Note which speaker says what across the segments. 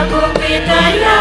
Speaker 1: Bukti kaya.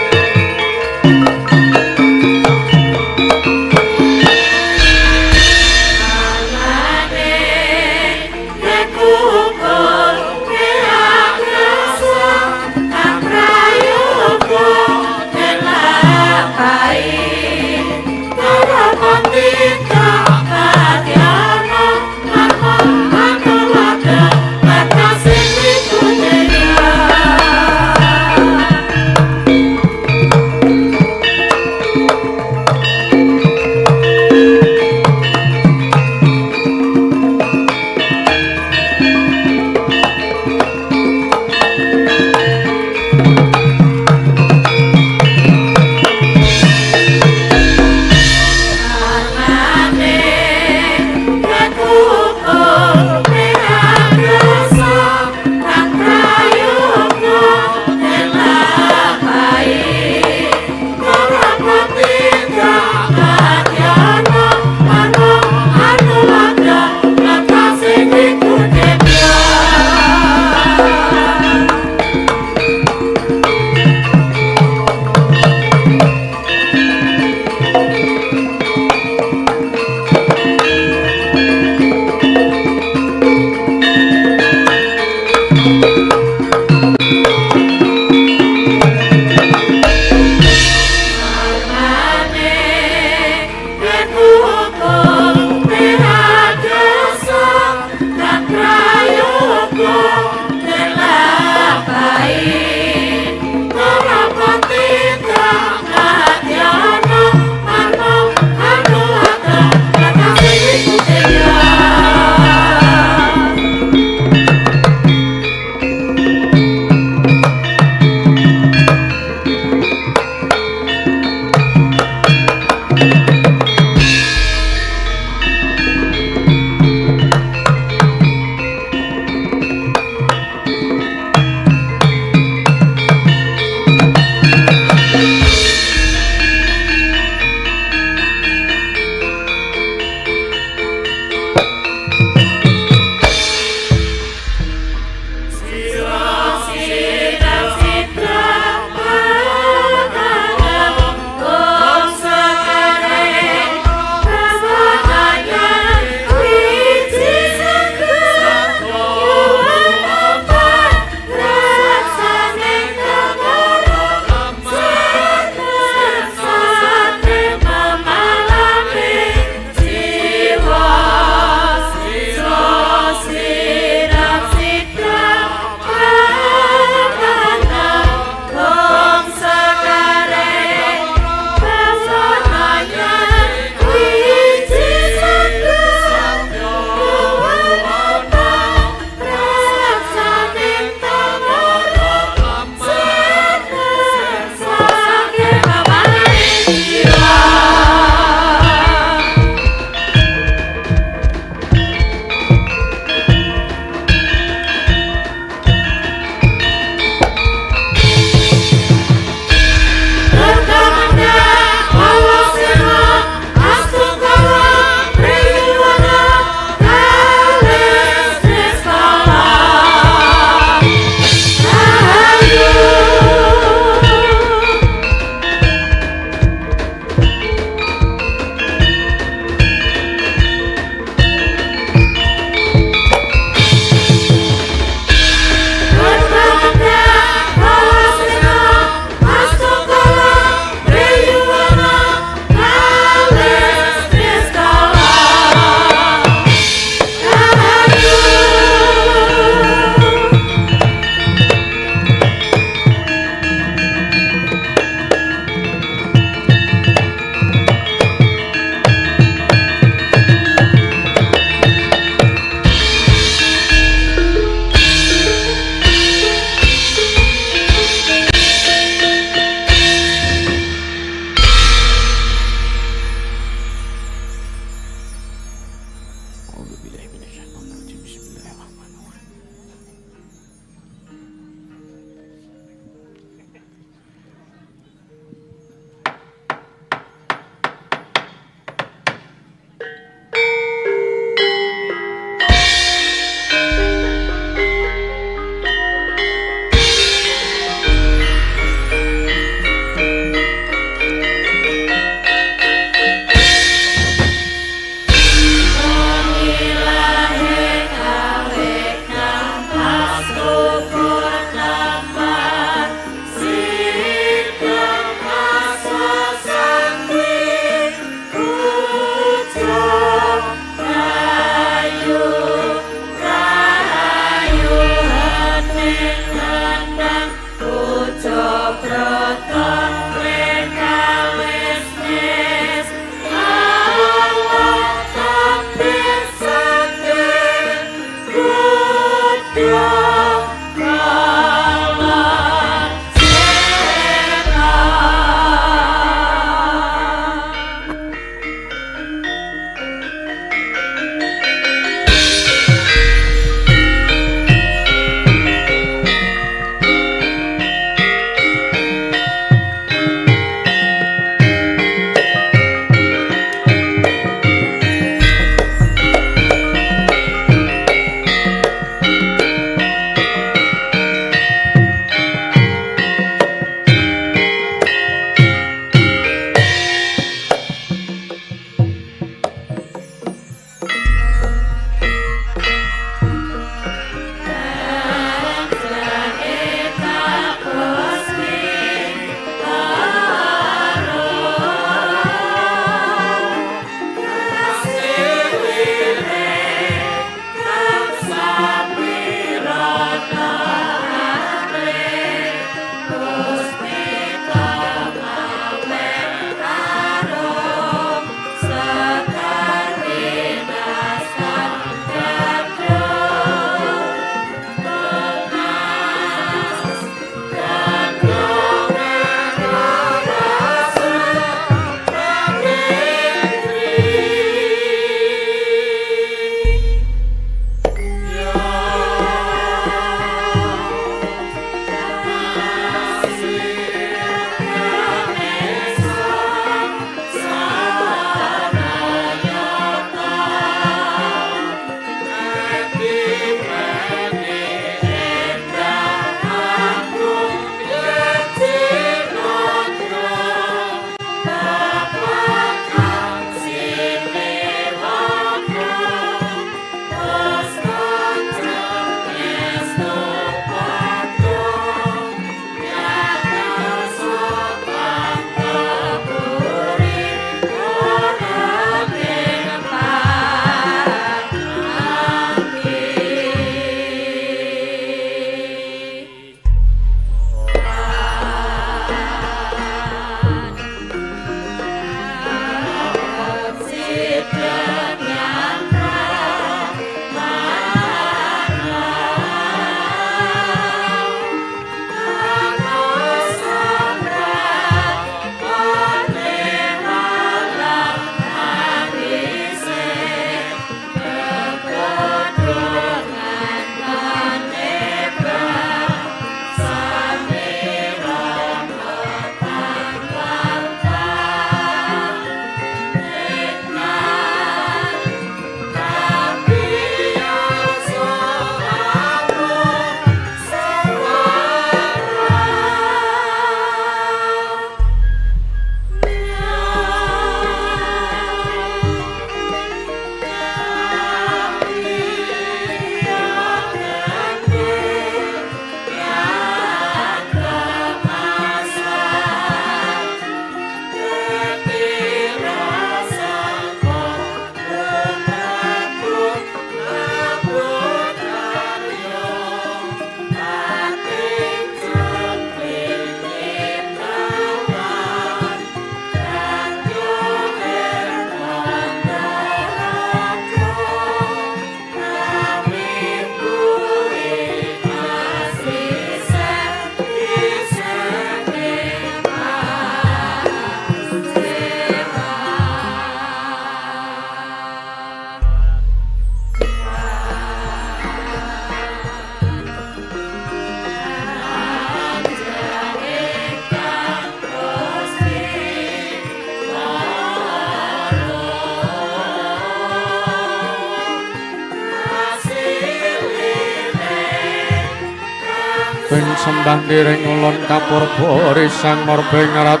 Speaker 1: Ben sembah niring ulun kapurba risang murbengrat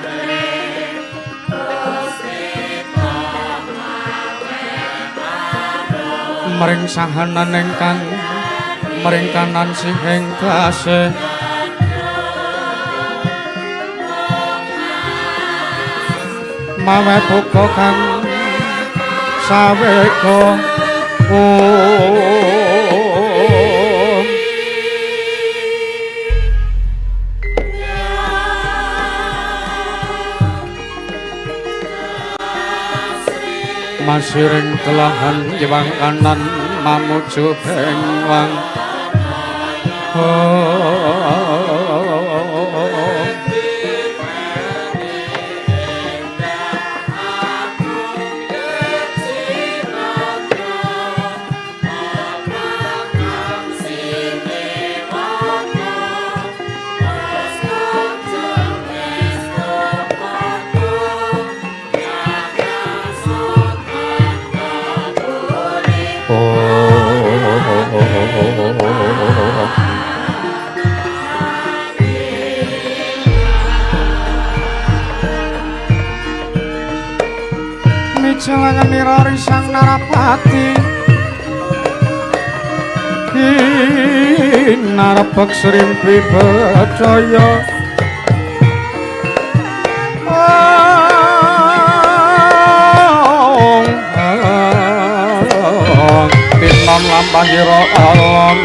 Speaker 1: mring sahanan ingkang mring kanan sihing gasih mawe buka kang sawega. Masiring telahan jewang kanan mamuju bengwang. Mijalangan risang Narapati kinarepek srimpi becaya tinon lampah ira alon.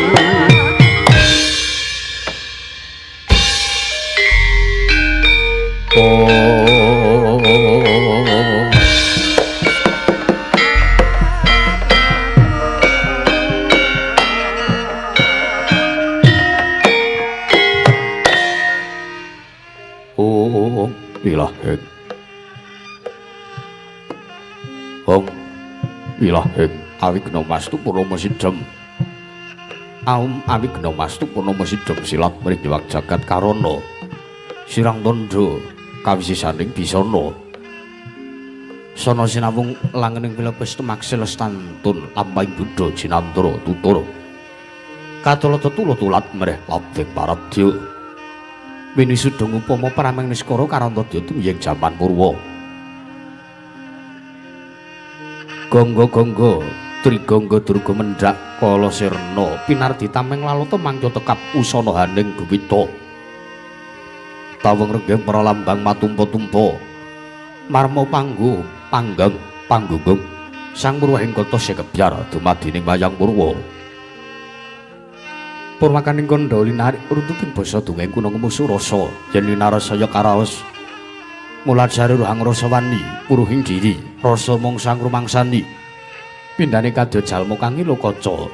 Speaker 2: Oh, ilaheng. Om ilaheng awigna mastu purnama sidhem. Aum awigna mastu purnama sidhem silat mring dewak jagat karana. Sirang tandha kawisisaning bisana. Sana sinawung langening wilepes tumaksil lestantun lampahing buddha jinantara tutur. Katulata tulat mreh labing paradya. Winisuda ngupama prameng niskara karantadya tumiyeng jaman Purwa. Gangga-gangga Trigangga Durga mendhak kala sirna pinardi tameng lalata mangca tekap usana haning guwita. Taweng renggeng pralambang matumpa-tumpa. Marma panggu panggang panggunggung sang purwahing kota sekebyar dumadining wayang purwa. Purwakaning kandha linarik runtuting basa dongeng kuna ngmusu rasa yen linarasaya karaos mulajari ruhang rasa wani puruhing diri rasa mangsa ngrumangsani pindhane kadya jalma kang ngilo kaca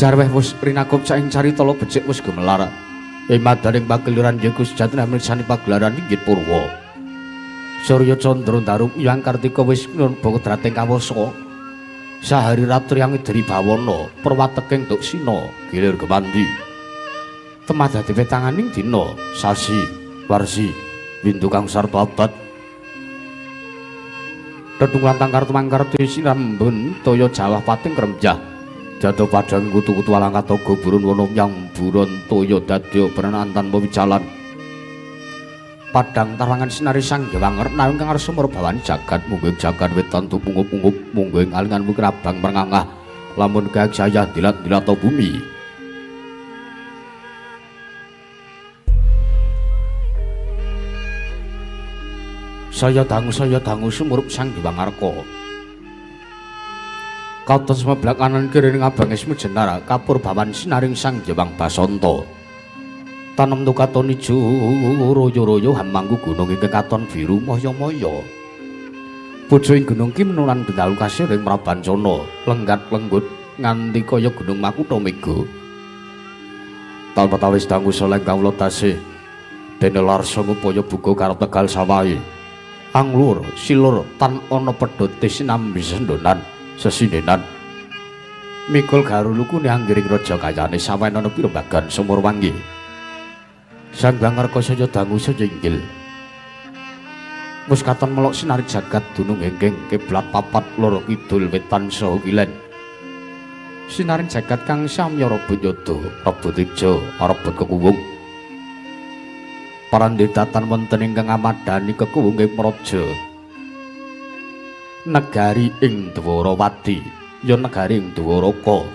Speaker 2: jarweh wis rinakup saing carita becik wis gumelar ing madaning pakeliran yaiku sejatine mirsani pagelaran inggit purwa. Surya Candra Ndaru Hyang Kartika wis nurba kodrating kawasa sahari ratri yang dari bawana perwateking duksina gilir gemandi temah dadi petanganing dina sasi warsi windu kang sarta abad tetung lantang kartu sinambun toya jawah pating kremjah jatuh padang kutu-kutu alang katoga burun wono yang buron toya dadya prenantan pewijalan padang tarangan sinari sang Hyang Werna ingkang arsa murbawani jagat mungguing jagat wetan tupungup-ungup mungguing alingan wikrabang merngangah lamun kagjayah dilat-dilata bumi. Saya dangu sumurup sang Hyang Arka. Katon semeblak kanan kiri ngabange sumujenar kapur bawan sinaring sang Hyang Basanta. Tanem tukaton ijo royo-royo hamangku gunung ingkang katon biru maya-maya. Pucuking gunung ki menulan bendalu kasir ing Prabancana, lenggat-lenggut nganti kaya gunung Makutha Mega. Taun patawis dangu saleng kawula tasih dene larsa ngupaya buka karo Tegal sawahe. Anglur silur tan ana pedhote sinambi sendonan sesindenan. Mikul garulukune anggiring raja kayane sawahe ana pirembagan sumur wangi. Sang Hyang Arka saya dangu saya inggil. Wis katon melok sinari jagat dunung enggeng kiblat papat loro kidul wetan saha kilen. Sinaring jagat kang samya rebut yoda, rebut teja, rebut kekuwung. Parandhetatan wonten ingkang amadani kekuwung ing praja. Negari ing Dwarawati, ya negari ing Dwaraka.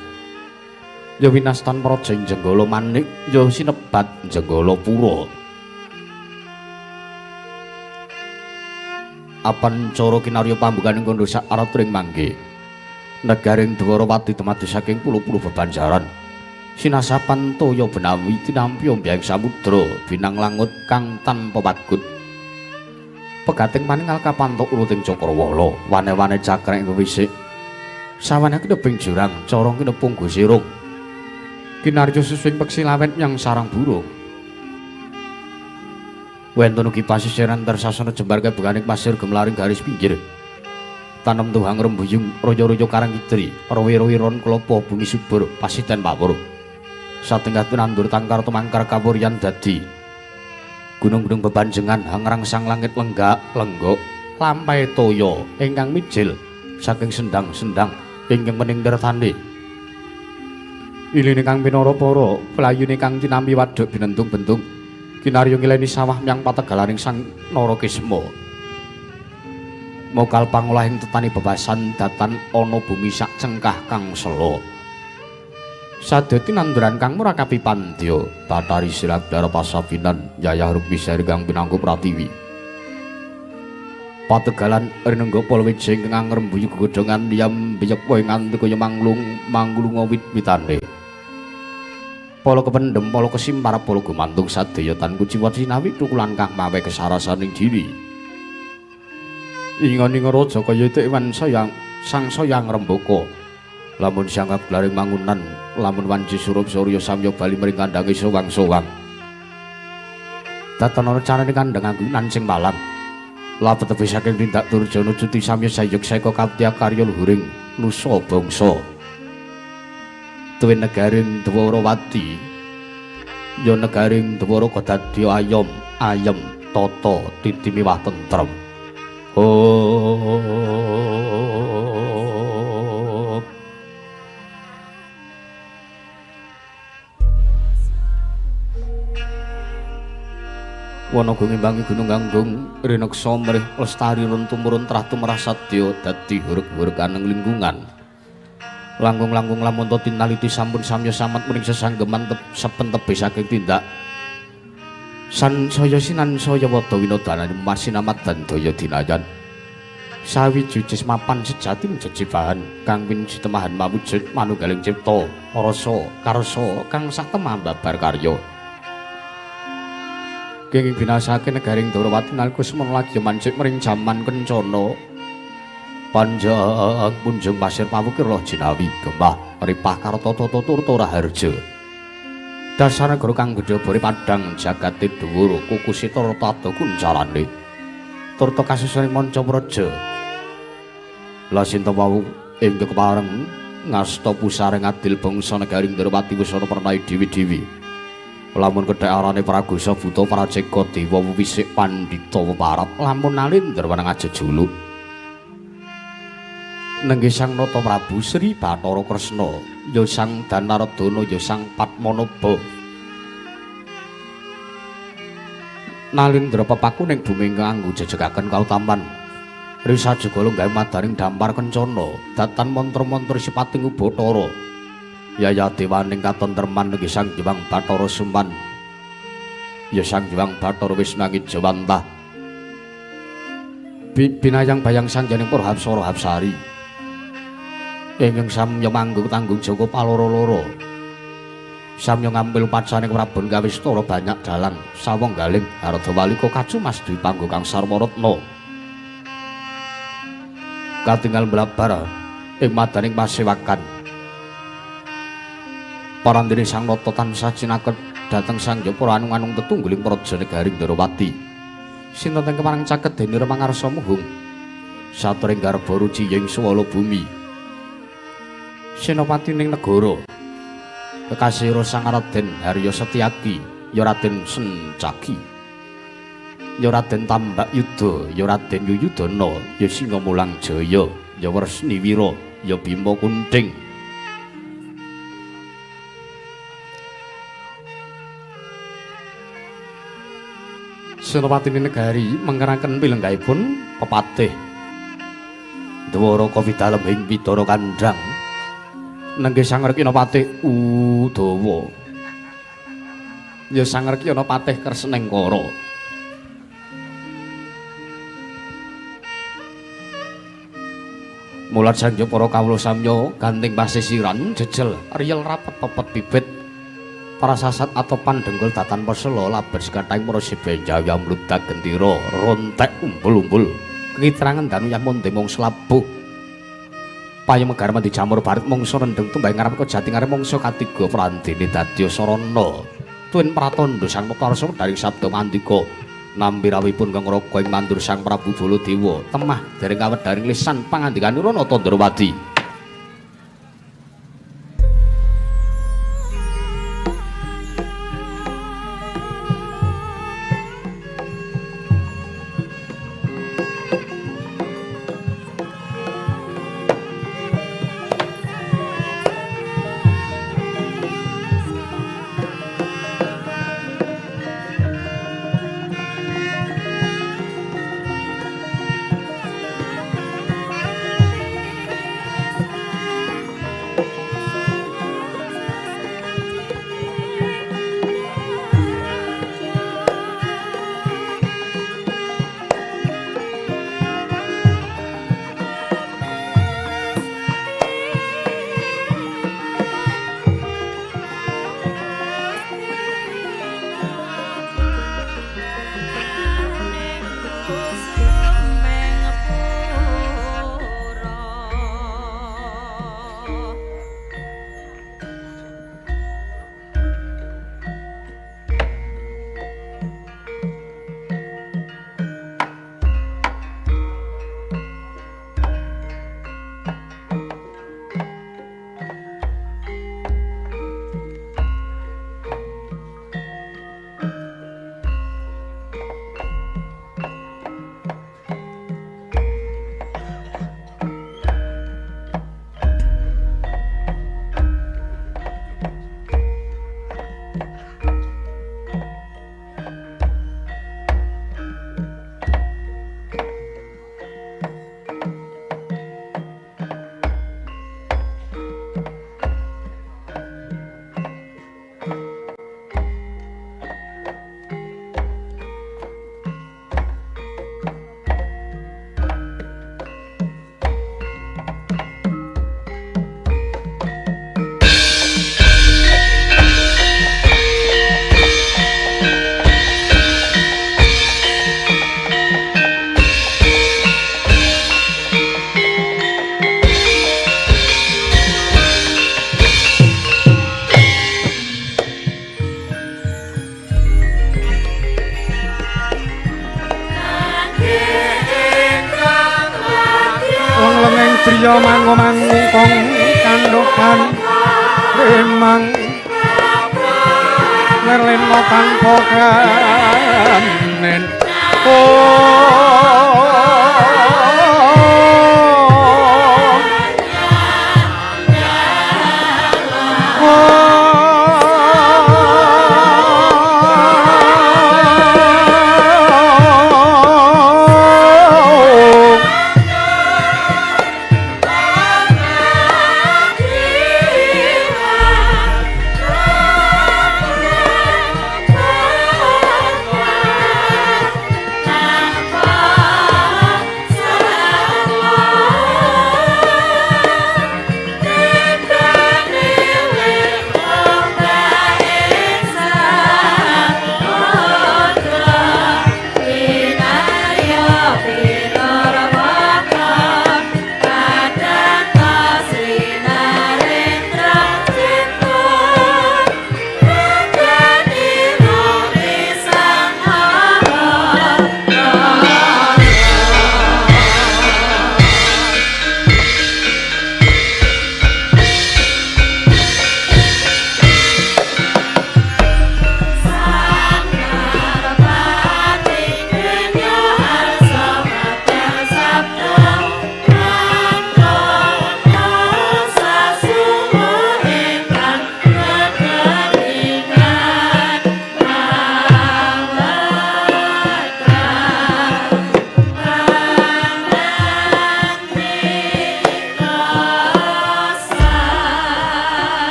Speaker 2: Ya winastan praja ing Jenggala Manik, ya sinebat Jenggalapura. Apan cara kinarya pambukaning kandha sak araturing mangke. Negaring Dwarawati dumadi saking pulo-pulo bebanjaran. Sinasapan toya benawi tinampi ombyahing samudra binang langut kang tanpa pagut. Pegating paningal kapantuk uruting cakrawala, wane-wane cakrek ing wisik. Sawane kinebing jurang, cara kinepung gusirung. Kinarya susuing peksi lawet nyang sarang burung. Wonten ugi pasisiran tersasana jembar kebukaning pasir gemlaring garis pinggir. Tanem tuhang rembuyung royo-royo karang kidri, rowi-rowi ron klopo bumi subur pasiten pawur. Satengah nandur tangkar tumangkar kawuryan dadi. Gunung-gunung bebanjengan hangrangsang langit lenggak lenggok lampahe toya ingkang mijil saking sendang-sendang ingkang mening ndertane. Iline kang pinara para playune kang tinampi waduk binentung-bentung kinarya ngileni sawah menyang pategalaning Sang Narakisma. Mokal pangolahing tetani bebasan datan ana bumi sak cengkah kang sela. Sadati nanduran kang murakapi pandya, Bathari Siragdara pasabinan Yayah Rukmisari kang pinangku pratiwi. Pategalan rinengga palawija ingkang ngrembuyu gegodhongan liyam biyek wae nganti kaya manglung manglunga wit-witane. Pala kependhem, pala kesimpar, pala gumantung sadaya tan kuciwa sinawi tukulan kang mawe kesarasaning diri. Ingon-ingon raja kaya iwan sayang sangsaya ngrembaka. Lamun siang kablaring mangunan, lamun wanci surup surya samya bali mring kandhange sowang-sowang. Datan ana carane kandhang anggo nancing malang. Lapet tebih saking tindak Durjana cuti samya sayuk seka kaptya karya luhuring nusa bangsa. Tuwin negaring Dwarawati, ya negaring Dwaraka dadi ayom, ayem, tata titi miwah tentrem. Oh. Wana ngimbangi gunung ganggung rineksa mrih lestari run tumurun trah tumrah sadya dadi hurug-huruganing lingkungan. Langkung-langkung lamun to tinaliti sampun samya samet mring sesanggeman sepentebe saking tindak. Sansaya sinansaya wada winodanane masinamat dan daya dinayan. Sawiji mapan sejati jejibahan kang winjitemahan mawujud manunggaling cipta rasa karsa kang satemah babar karya. Kenging binasake negaring Dwarawati nalika semono lagi mancik mring jaman kencana. Panjang punjung pasir pawukir loh jinawi gemah ripah karta tata turta raharja. Dasar negara kang gedhe bore padhang jagate dhuwur kukusita rata kuncarane. Turta kasusuning manca praja. Lah sinta wau ing kepareng ngasta pusaring adil bangsa negaring Dwarawati wis ana pernahe dewi-dewi. Lamun kedhek arane Pragosa buta praceka dewa wisik pandhita peparap lamun nalindra wenang ajejuluk. Nenggih Sang Nata Prabu Sri Bathara Kresna, ya Sang Danardana, ya Sang Padmanaba. Nalindra pepaku ning bumi ingkang anggo jejegaken kautaman. Risa jegala gawe madaring dampar kencana, datan mantra-mantra sipating ubathara. Yaya dewaning katentreman nenggih Sang Hyang Bathara Suman. Ya Sang Hyang Bathara Wisnu Jawantah. Binayang bayang sangjaning para hapsara hapsari. Ingkang samya manggung tanggung jaka paloro-loro. Samya ngambil pacane Prabon Kawistara banyak dalang sawong galing Hardawalika kacumas dwi panggo kang sarwaratna. Katingal mlabar ing madaning pasewakan. Parandene Sang Nata tansah cinaket dhateng Sang Hyang para anung-anung tetungguling praja negaring Dwarawati. Sinten teng kepareng caket dene Remangarsa muhung. Satring garba ruci ing swala bumi. Senopati ning negara. Kekasih Sang Raden Harya Setyaki, ya Raden Sencaki. Ya Raden Tambak Yuda, ya Raden Yuyudana, ya Singa Mulang Jaya, ya Wresni Wira, ya Bima Kunting. Senopatine negari mengeraken pilenggahipun pepatih Dwaraka vidalem ing Widara Kandhang nenggih Sang Rekina Patih Udawa. Ya Sang Rekina Patih Kresnengkara. Mulat sanja para kawula samya ganting pasisiran jejel riyel rapet pepet bibit prasasat atau pandenggul datan pesela laber sekathahing para sibenjaya mludak gendera rontek umbul-umbul kitrangan danu yah monde mangsa labuh payu megar mandi jamur barit mangsa rendheng tumbang ngarep kejati ngarep mangsa katiga prandene dadya sarana tuwin pratandha sang Mektarsa daring sabda mandika nampi rawuhipun kang raga ing mandur Sang Prabu Baladewa temah dereng kawedharing lisan pangandikanipun Nata Ndrawadi.
Speaker 1: Driya mangu-mangkung kandhukan lemang lerlena tanpa kanen.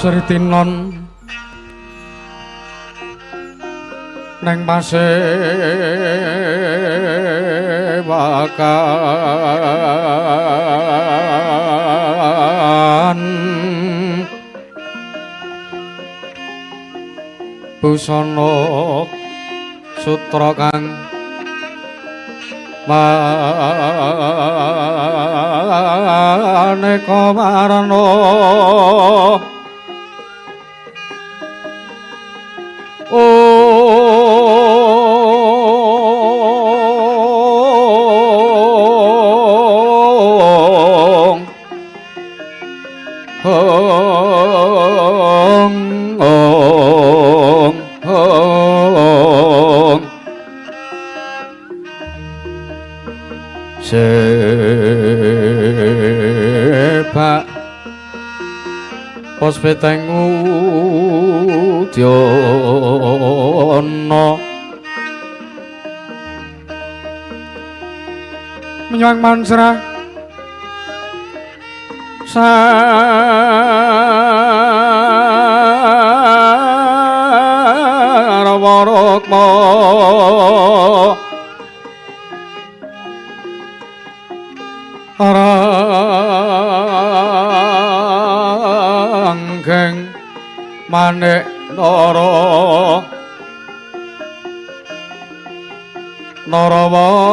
Speaker 1: Sritinon neng pasewakan busana sutra kang maneka warna. Ong ong ong ong sebak pos peteng udyana menyang mansra sarwa rukma ranggeng manik nara narawata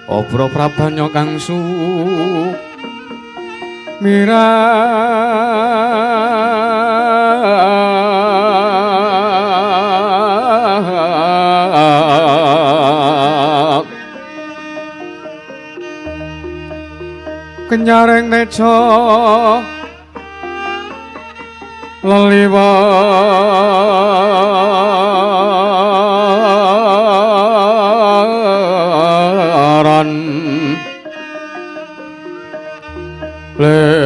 Speaker 1: Obro prabanya kang sumirat kenyaring neca leliwaran ler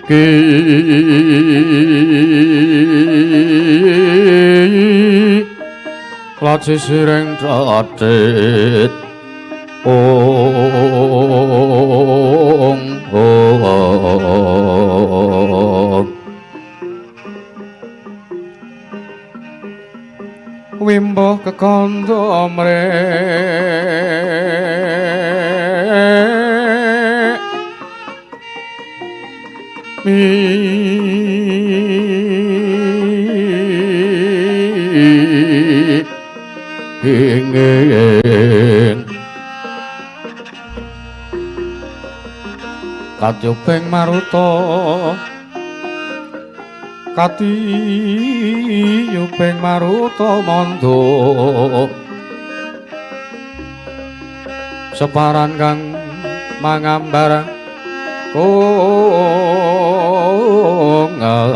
Speaker 1: ki laci sireng catit ong ong wimbo kekandha mrek mi ingin katyuping maruta katiyuping maruta mandha separan kang mangambar kongas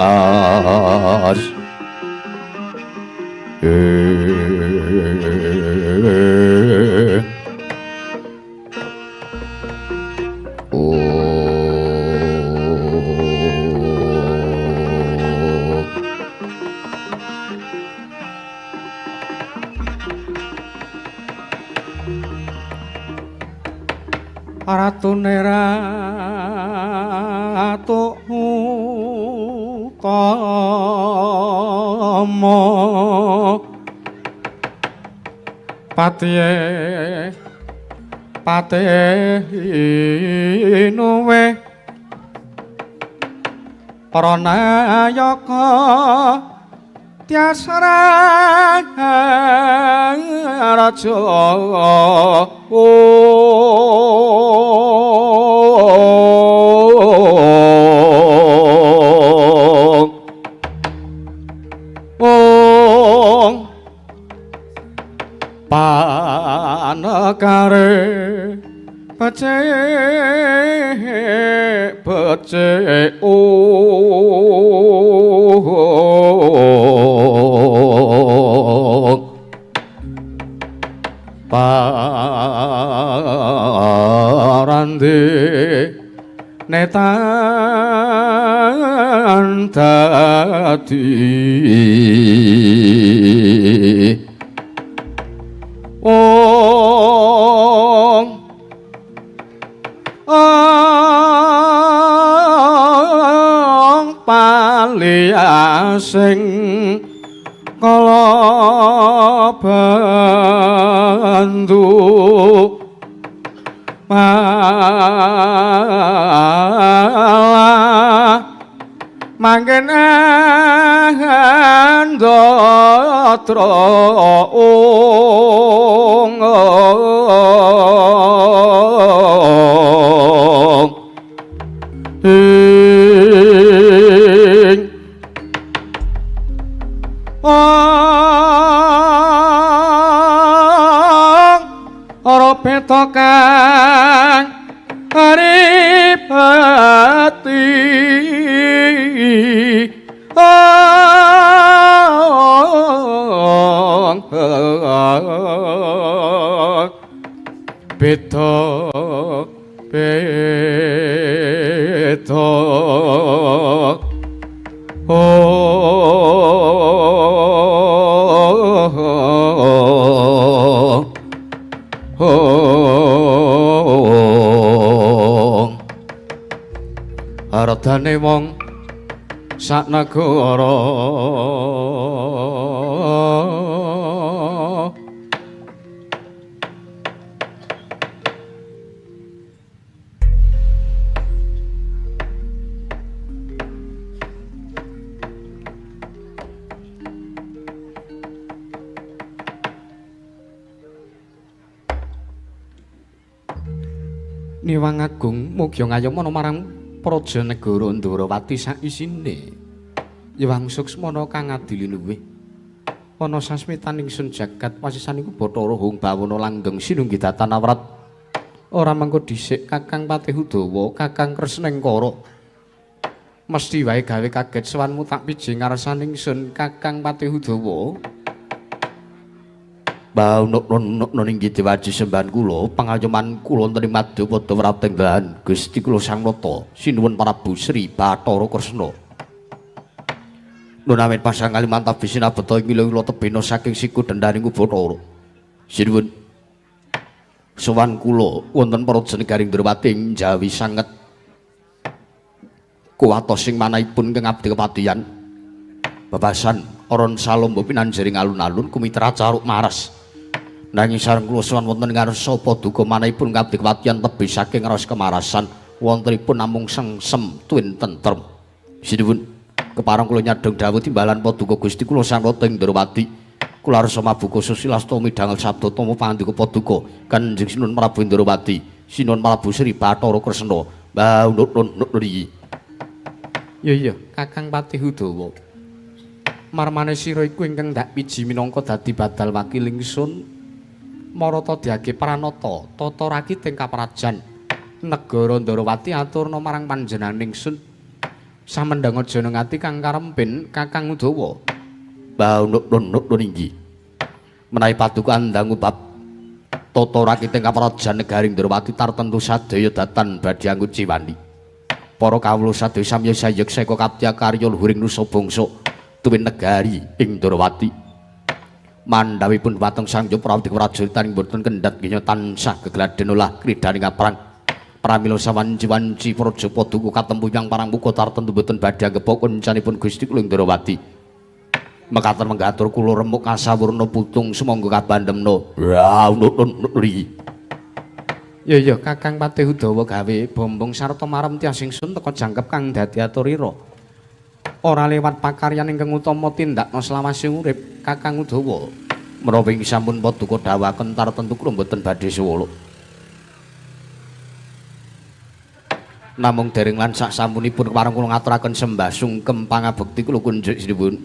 Speaker 1: Ratune ratu utama patihe patinuwe pranayaka tiasa raja ong panekare Becik becik parandi netan dadi ong paliasing kala bandu malah mangken andatra ong ing ong ora beta kang aripati ong beta beta oh aradane wong sak negara Niwang Agung mugi ngayomana marang praja negara Ndorowati sak isine. Yewang Suksmana kang adili luwih. Ana sasmitaning sun jagat wasisan iku Bathara Hung Bawana langgeng sinunggi datan awrat. Ora mengko dhisik Kakang Patih Udawa, Kakang Kresnengkara. Mesti wae gawe kaget sowanmu tak piji ngarsaning sun Kakang Patih Udawa. Baunuk-nunuk inggih dewaji sembahan kula pangayoman kula wonten ing madyapada wrateng dahan Gusti kula Sang Nata sinuwun Prabu Sri Bathara Kresna. Nun awit pasang kalimantan bisinabeta ing ila-ila tebena saking siku dendhaning Bathara. Sinuwun sowan kula wonten praja negaring Ndrawati ing Jawi sanget kuwatos sing manahipun ingkang abdi kepatihan. Babasan aron salomba pinanjering alun-alun kumitra caruk maras. Nanging sareng kula sowan wonten ngarsa paduka manahipun ngabdi kepatihan tebih saking raos kemarasan wontenipun namung sengsem tuwin tentrem. Sinuwun kepareng kula nyadhong dawuh timbalan paduka Gusti kula Sang Rata ing Ndrawati. Kula arsa mabuka susilasta midhangel sabda tama pangandika paduka Kanjeng Sinuwun Prabu Ndrawati, Sinuwun Prabu Sri Bathara Kresna. Mbah nut-nut iki. Ya iya, Kakang Patih Udawa. Marmane sira iku ingkang ndak piji minangka dadi badal wakil ingsun marata diage pranata tata rakiting kaprajan negara Ndrawati aturna marang panjenengan ingsun samendhang aja ati kang karempin Kakang Udawa. Mbah nut-nut inggih. Menawi paduka andang bab tata rakiting kaprajan negaring Ndrawati tartentu sadaya datan badhe angguciwani. Para kawula sadaya samya sayek seka kaptya karya luhuring nusa bangsa tuwin negari ing Ndrawati. Mandhawipun dhumateng Sang Hyang Prabu Prajuritaning boten kendhat ginya tansah gegladen olah kridhaning aprang. Pramila sawanci-wanci praja paduka katempuyang parang muka tartentu boten badhe anggep koncanipun Gusti kula ing Ndrawati. Mekaten menggatur kula remuk kasawurna putung sumangga kabandemna. Wah nut-nut iki. Ya ya Kakang Patih Udawa gawe bombong sarta marem tiyas ingsun teka jangkep kang dadi aturira. Ora lewat pakaryan ingkang utama tindakna selawase urip Kakang Udawa. Menawi sampun paduka dawuhaken tartentu kula mboten badhe suwala. Namung dereng lan sak sampunipun kepareng kula ngaturaken sembah sungkem pangabekti kula kunjuk sinuwun.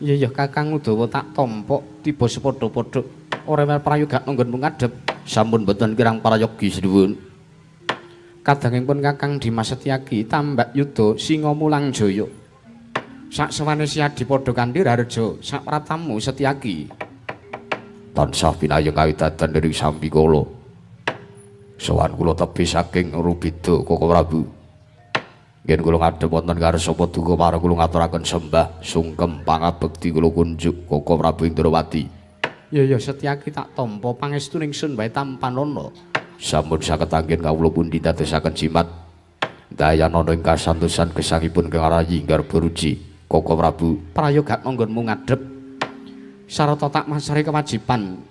Speaker 1: Iya ya Kakang Udawa tak tampa tiba sepadha-padha ora mel prayoga nggonmu ngadhep. Sampun mboten kirang prayogi sinuwun.
Speaker 2: Kadangipun Kakang Dimas Setyaki tambak yuda Singa Mulang Jaya. Sak sewane Siadi padha kanthi rareja sak pratamu Setyaki.
Speaker 1: Tansah pinayeng kawidadan dening sambikala. Sowan kula tebih saking Rubeda Koko Prabu. Yen kula ngadhep wonten ngarsa paduka marang kula ngaturaken sembah sungkem pangabekti kula kunjuk Koko Prabu Indrawati.
Speaker 2: Ya ya Setyaki tak tampa pangestu ningsun wae tampanana.
Speaker 1: Sampun saged anggen kawula pundi dadosaken jimat. Dayanana ing kasantosan gesangipun Kang Rayi Garbaruci Koko Prabu.
Speaker 2: Prayoga nggonmu ngadhep sarta tak masrahi kewajiban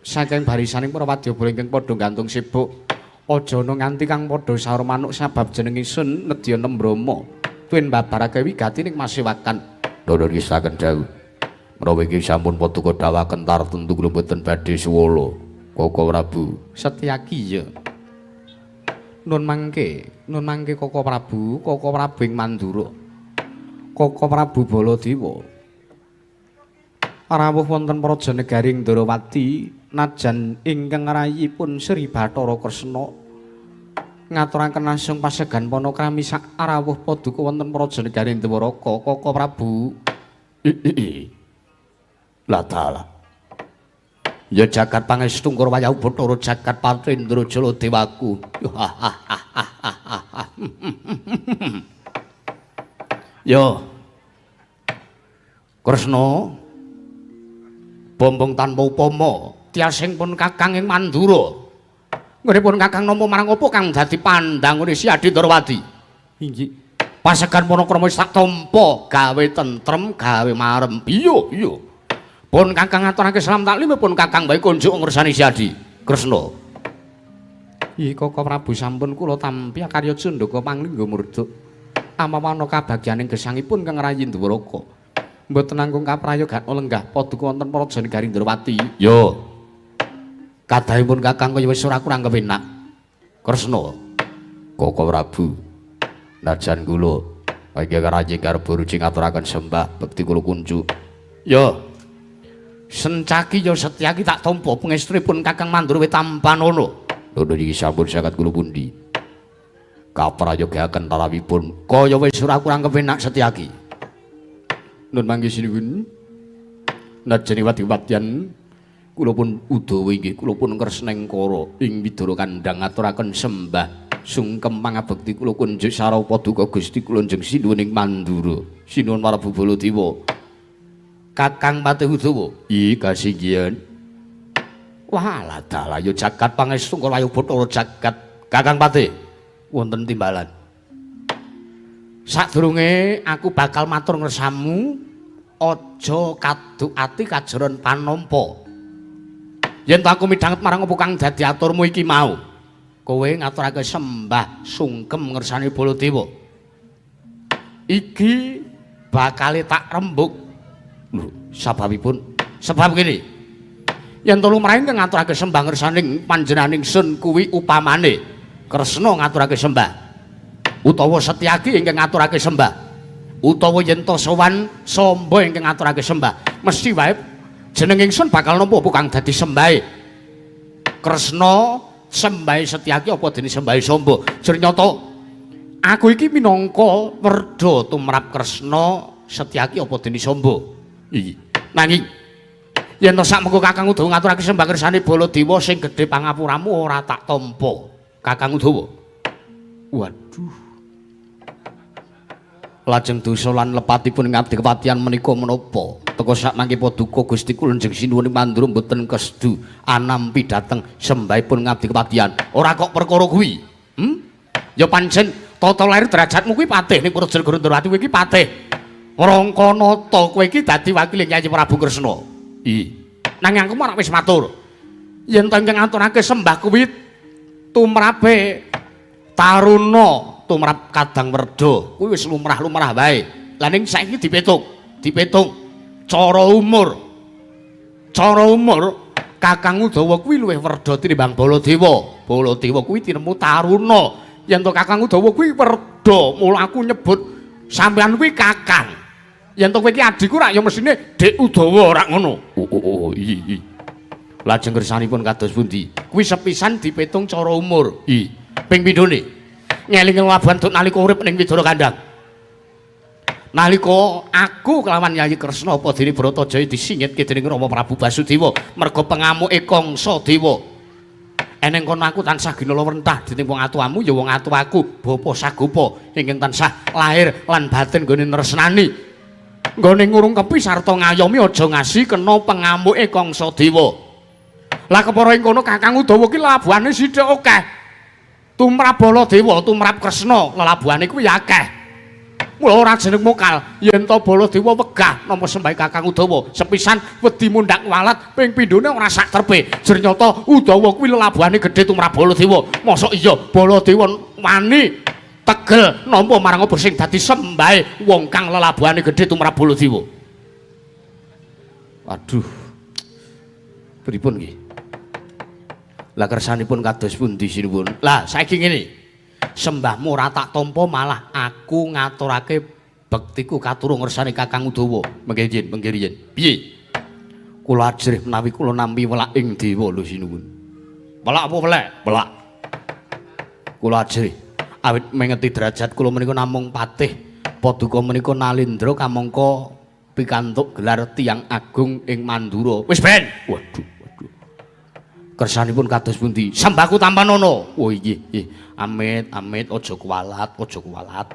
Speaker 2: saking barisaning para wadyabala ingkang padha gantung sibuk. Aja ana nganti kang padha saur manuk sabab jeneng ingsun nedya Nembrama. Tuwin babarake wigati ning masewakan.
Speaker 1: Nuwun ngistaken dawuh. Menawa iki sampun paduka dawaken tartentu kula mboten badhe suwala. Koko Prabu.
Speaker 2: Setyaki ya. Nun mangke Koko Prabu, Koko Prabu ing Mandura. Koko Prabu Baladewa. Rawuh wonten praja negari Ndrawati najan ingkang rayipun Sri Bathara Kresna ngaturaken langsung pasegan panakrami sak rawuh paduka wonten praja negari Dwaraka. Koko Prabu.
Speaker 1: La dalah. Ya jagat pangestu ngkur wayahu Bathara jagat Patrendra Jala Dewaku. Yo. Kresna bombong tanpa upama tiasing pun Kakang ing Mandura. Nggone pun Kakang nampa marang apa kang dadi pandangune Si Adi Ndrawati?
Speaker 2: Inggih.
Speaker 1: Pasegan panakrama wis tak tampa gawe tentrem, gawe marem. Iya, iya. Pun Kakang ngaturake salam taklim pun Kakang bae kunjuk ngresani Si Adi Kresna.
Speaker 2: Ih Koko Prabu sampun kula tampi karya candaka panglingga murda. Amawana kabagyaning gesangipun Kang Rayi Dwaraka. Mboten langkung kaprayogan lenggah paduka wonten praja negari Ndrawati.
Speaker 1: Yo. Kadahipun Kakang kaya wis ora kurang kepenak. Kresna. Koko Prabu. Najan kula ingkang rayi Garbaruci ngaturaken sembah bekti kula kunjuk.
Speaker 2: Yo. Sencaki yo Setyaki tak tampa pangestunipun Kakang Mandura wit tampanana.
Speaker 1: Nuwun iki sampun saged kula pundi. Kaprayogaken tarawipun kaya wis ora kurang kepenak Setyaki.
Speaker 2: Nun mangke sinuwun. Najan wadi-wadian kula pun Udawa inggih kula pun Kresnengkara ing Widara Kandhang ngaturaken sembah sungkem pangabekti kula kunjuk sarana paduka Gusti kula njeng sinuwun ing Mandura. Sinuwun Prabu Baladewa.
Speaker 1: Kakang Patih Udawa. Ih kasinggihan. Wah dalah ya jagat pangestu kaya Bathara jagat. Kakang Patih wonten timbalan.
Speaker 2: Sadurunge aku bakal matur ngersamu, aja kaduk ati kajoron panampa. Yen to aku midhanget marang apa kang dadi aturmu iki mau, kowe ngaturake sembah sungkem ngersane Baladewa. Iki bakale tak rembug.
Speaker 1: Lho, sababipun
Speaker 2: sebab kene. Yen to lumrahe ngaturake sembah ngersaning panjenenganing sun kuwi upamane Kresna ngaturake sembah. Utawa Setyaki ingkang ngaturake sembah, utawa yen to sowan Samba ingkang ngaturake sembah, mesti wae jeneng ingsun bakal nampa apa kang dadi sembahe Kresna, sembahe Setyaki apa dene sembahe Samba. Jur nyata aku iki minangka werda tumrap Kresna, Setyaki apa dene Samba. Iki nanging yen to sakmengko Kakang Udawa ngaturake sembah kersane Baladewa sing gedhe pangapuramu ora tak tampa Kakang Udawa. Waduh.
Speaker 1: Lajeng dosa lan lepatipun ngabdi kepatihan menika menapa? Teka sak mangke paduka Gusti kula njeng sinuwun Mandura mboten kesedu anampi dhateng sembahipun ngabdi kepatihan.
Speaker 2: Ora kok perkara kuwi. Ya pancen tata lahir derajatmu kuwi patih ning Praja Negara Ndrawati kuwi iki patih. Rangkanata kowe iki dadi wakile Kyai Prabu Kresna. Ih. Nanging aku marak wis matur. Yen to ingkang ngaturake sembah kuwi tumrape taruna tumrap Kadang Werda kuwi wis lumrah-lumrah wae. Lah ning saiki dipetung, dipetung cara umur. Cara umur Kakang Udawa kuwi luwih werda tinimbang Baladewa. Baladewa kuwi tinemu taruna. Yen to Kakang Udawa kuwi werda, mula aku nyebut sampean kuwi Kakang. Yen to kowe iki adhiku rak ya mesine Dik Udawa rak ngono.
Speaker 1: Oh iya. Lajeng kersanipun kados pundi?
Speaker 2: Kuwi sepisan dipetung cara umur.
Speaker 1: I. Ping pindhone ngelingi labuhan tut nalika urip ning Widara Kandang. Nalika aku kelawan Yayi Kresna apa dene Bratajaya disingitke dening Rama Prabu Basudewa merga pengamuke Kangsa Dewa. Eneng kono aku tansah ginala wentah dening wong atuamu ya wong atuaku Bapa Sagopa ingkang tansah lahir lan batin nggone nresnani. Nggone ngurung kepi sarta ngayomi aja ngasi kena pengamuke Kangsa Dewa. Lah kepara ing kono Kakang Udawa ki labuhane sithik akeh. Tumrap Baladewa, tumrap Kresna, lelabuhane kuwi akeh. Mula ora jeneng mokal yen to Baladewa wegah nampa sembahe Kakang Udawa. Sepisan wedi mundhak walat, ping pindhone ora sak trepe. Jernyata Udawa kuwi lelabuhane gedhe tumrap Baladewa. Mosok iya Baladewa wani tegel nampa marang apa sing dadi sembahe wong kang lelabuhane gedhe tumrap Baladewa. Waduh. Pripun nggih? Lah kersanipun kados pundi sinuwun? Lah saiki ngene. Sembahmu ora tak tampa malah aku ngaturake bektiku katurung ngersane Kakang Udawa. Mengke yen, mengke riyen. Piye? Kula ajrih menawi kula nampi welak ing dewa lho sinuwun. Welak apa welek? Welak. Kula ajrih awit mengeti derajat kula menika namung patih. Paduka menika Nalindra kamangka pikantuk gelar tiyang agung ing Mandura. Wis ben. Waduh, waduh. Kersanipun kados pundi? Sembahku tampanono. Oh inggih, nggih. Amit, amit aja kuwalat, aja kuwalat.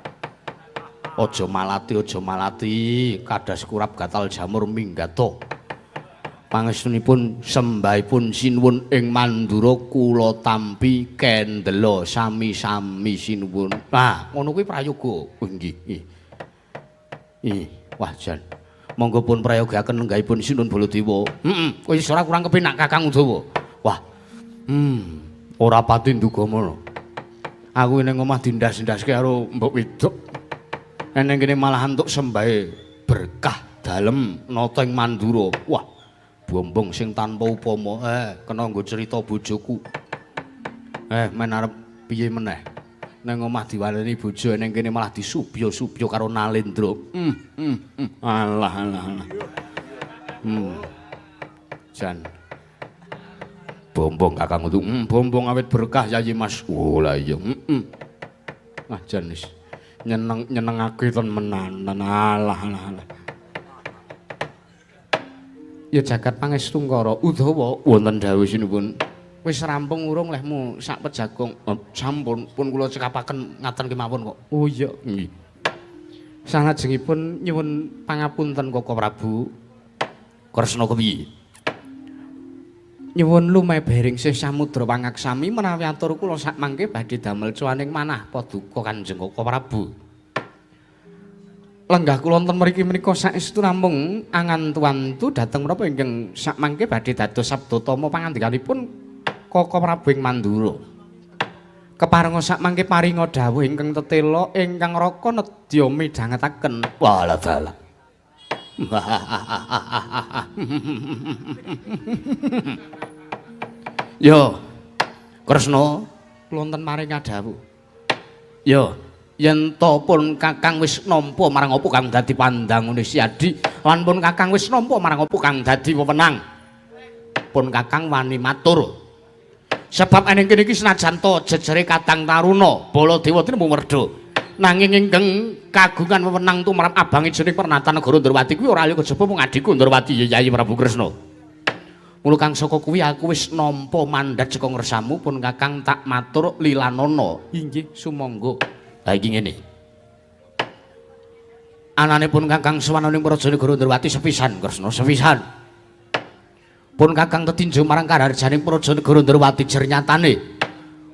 Speaker 1: Aja malati, aja malati. Kadas kurap gatal jamur minggato. Pangestunipun sembahipun sinuwun ing Mandura kula tampi kendela sami-sami sinuwun. Nah, ngono kuwi prayoga. Oh nggih, nggih. Ih, wah jan. Monggo pun prayogaaken lenggahipun Sinuwun Baladewa. Heeh, kowe wis ora kurang kepenak Kakang Udawa. Wah. Ora pati nduga mono. Aku ning omah dindas-ndaske karo mbok wedok. Eneng kene malah entuk sembahe berkah dalem nata ing Mandura. Wah, bombong sing tanpa upama. Kena nggo cerita bojoku. Men arep piye meneh? Nang omah diwaleni bojo, eneng kene malah disubya-subya karo Nalendra. Alah, alah, alah. Jan. Bombong Kakang Utu. Bombong awit berkah Yayi Mas. Oh lah iya. Heeh. Ah jan wis nyeneng nyenengake temenan. Alah, alah, alah. Ya jagat pangestu Ngara Udawa wonten dawuh sinuwun. Wis rampung urung lehmu sak pejagong? Oh, sampun pun kula cekapaken ngaten kemawon kok. Oh iya, nggih. Salajengipun nyuwun pangapunten Koko Prabu. Kresna kepiye? Nyuwun lumebering sih samudra pangaksami menawi atur kula sak mangke badhe damel cuaning manah paduka Kanjeng Koko Prabu. Lenggah kula wonten mriki menika saestu namung angantu-antu dhateng menapa ingkang sak mangke badhe dados sabdatama pangandikanipun Koko Prabu ing Mandura. Keparenga sak mangke paringa dawuh ingkang tetela ingkang raka nedya midhangetaken. Walah dalah. Yo, Kresna, kula wonten maring dawuh. Yo, yen to pun Kakang wis nampa marang apa kang dadi pandangune Siadi lan pun Kakang wis nampa marang apa kang dadi wewenang. Pun Kakang wani matur. Sebab eneng kene iki senajan to jejere Kadang Taruna, Baladewa tinemu werda. Nanging ingkang kagungan wewenang tumrap abang ijoning pernatan negara Ndrawati kuwi ora liya kejaba mung adhiku Ndrawati ya Yayi Prabu Kresna. Mula kang saka kuwi aku wis nampa mandat saka ngersamu pun Kakang tak matur lilanana. Inggih sumangga. Ha iki ngene. Anane pun Kakang sowan ning praja negara Ndrawati sepisan Kresna, sepisan. Pun Kakang tetinju marang karaharjaning praja negara Ndrawati jernyatane.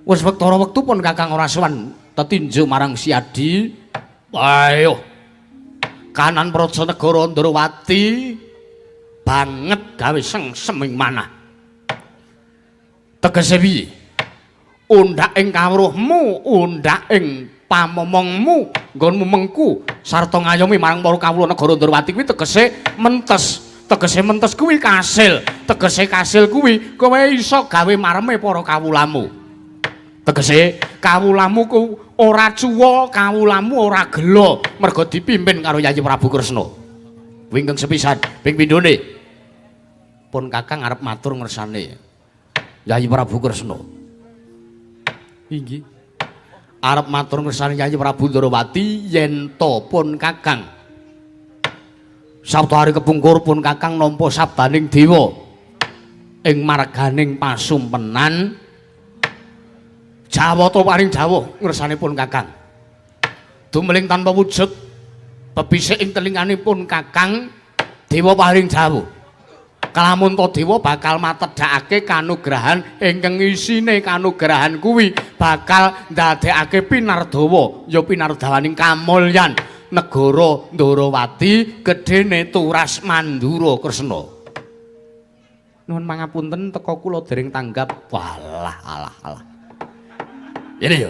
Speaker 1: Wis wektara wektu pun Kakang ora sowan tetinju marang Siadi. Ayo. Kanan praja negara Ndrawati banget gawe sengsem ing manah. Tegese piye? Undhak ing kawruhmu, undhak ing pamomongmu, nggonmu mengku sarta ngayomi marang para kawula negara Ndrawati kuwi tegese mentes. Tegese mentes kuwi kasil. Tegese kasil kuwi kowe iso gawe mareme para kawulamu. Tegese kawulamu ku ora cuwa, kawulamu ora gela merga dipimpin karo Yayi Prabu Kresna. Kuwi ingkang sepisan, ping pindhone. Pun Kakang arep matur ngersane Yayi Prabu Kresna. Inggih. Arep matur ngersane Yayi Prabu Ndorowati yen to pun Kakang. Sabtu hari kepungkur pun Kakang nampa sabdaning dewa ing marganing pasumpenan Jawata paring dawuh ngersane pun Kakang. Dumeling tanpa wujud bebisik ing telinganipun Kakang dewa paring dawuh. Kalamun to dewa bakal matedhakake kanugrahan ingkang isine kanugrahan kuwi bakal ndadekake pinardawa ya pinardawaning kamulyan negara Ndorowati gedene Turas Mandura Kresna. Nuwun pangapunten teka kula dereng tanggap. Walah alah alah. Ini ya.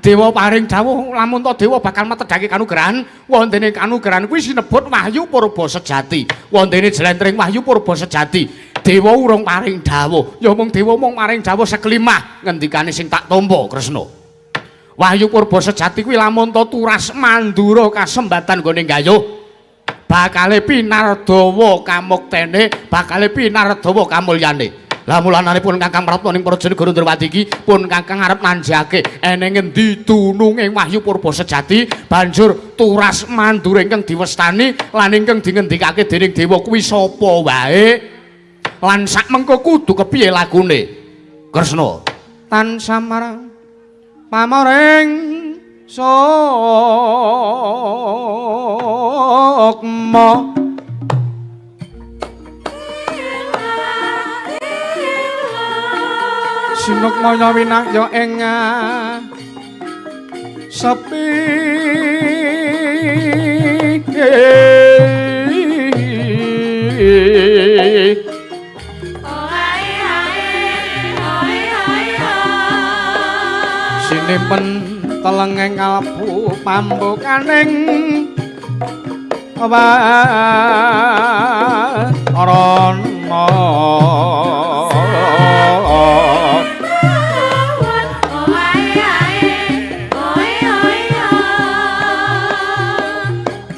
Speaker 1: Dewa paring dawuh lamun to dewa bakal metedhake kanugrahan wontene kanugrahan kuwi sinebut wahyu purba sejati. Wontene jlentring wahyu purba sejati. Dewa urung paring dawuh, ya mung dewa mung paring dawuh sekelimah ngendikane sing tak tampa Kresna. Wahyu purba sejati kuwi lamun to Turas Mandura kasembatan nggone gayuh bakale pinardawa kamuktene, bakale pinardawa kamulyane. Lah mulanane pun Kakang prapta ning Praja Negara Ndrawati iki pun Kakang arep nanjake eneng ngendi dununge wahyu purba sejati banjur Turas Mandura ingkang diwestani lan ingkang dingendikake dening dewa kuwi sapa wae lan sak mengko kudu kepiye lagune Kresna
Speaker 2: tansah marang pamoring sukma. Sinukmaya winakya ing sepi sinimpen telenging kalebu pambukaning warana.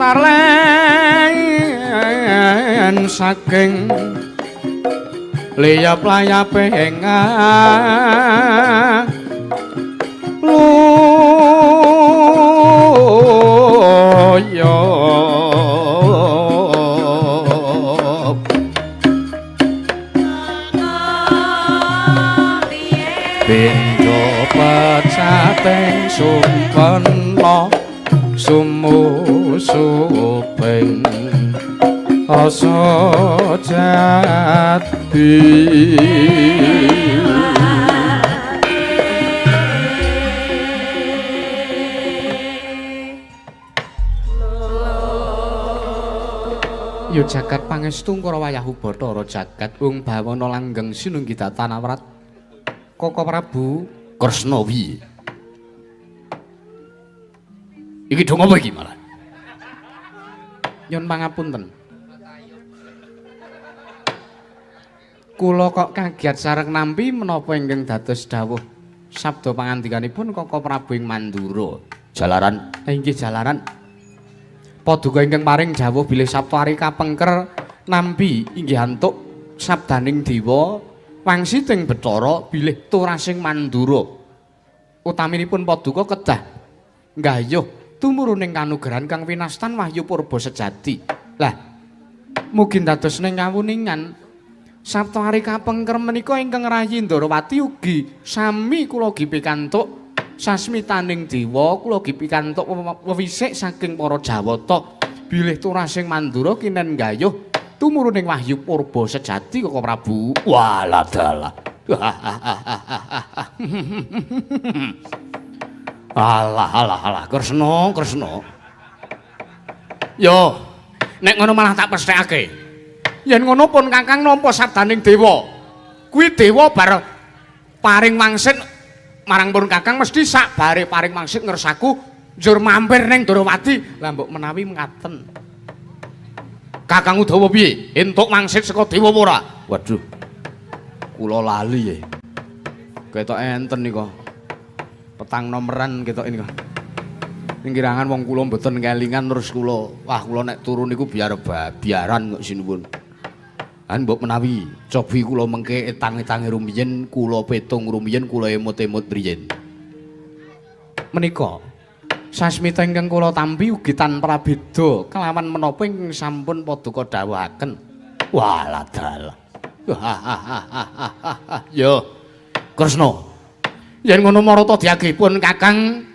Speaker 2: Tarlen saking liyap layape ing luya pindha pecating sumpena sumusuping rasa jati.
Speaker 1: Ya jagat pangestu Kara wayahu Bathara jagat wong bawana langgeng sinunggi datan awrat Koko Prabu Kresna piye? Iki dong apa iki malah?
Speaker 2: Nyun pangapunten. Kula kok kaget sareng nampi menapa ingkang dados dawuh sabda pangandikanipun Koko Prabu ing Mandura.
Speaker 1: Jalaran.
Speaker 2: Inggih jalaran. Paduka ingkang paring dawuh bilih Sabtu ari kapengker nampi inggih antuk sabdaning dewa wangsiting Bathara bilih turasing Mandura. Utaminipun paduka kedah nggayuh tumuruning kanugrahan kang winastan wahyu purba sejati. Lah mugi dados ning kawuningan Sabtu ari kapengker menika ingkang rayi Ndorowati ugi sami kula ugi pikantuk sasmitaning dewa, kula ugi pikantuk wewisik saking para Jawata bilih turasing Mandura kinen gayuh tumuruning wahyu purba sejati Koko Prabu.
Speaker 1: Walah dalah. Alah alah alah Kresna Kresna.
Speaker 2: Yo nek ngono malah tak pesthekake. Yen ngono pun Kakang nampa sabdaning dewa. Kuwi dewa bar paring wangsit marang pun Kakang mesti sak bare paring wangsit ngersaku njur mampir ning Ndorowati. Lah mbok menawi mekaten.
Speaker 1: Kakang Udawa piye? Entuk wangsit saka dewa apa ora? Waduh. Kula lali ye. Ketok enten nika. Petang nomeran ketok nika. Ning kirangan wong kula mboten kelingan terus kula, wah kula nek turu niku biar biaran kok sinuwun. Lan mbok menawi cobi kula mengke etang-etange rumiyin, kula petung rumiyin, kula emut-emut riyin. Menika sasmita ingkang kula tampi ugi tanpa prabeda kelawan menapa ingkang sampun paduka dawuhaken. Walah dalah. Yo. Kresna. Yen ngono marata diagipun Kakang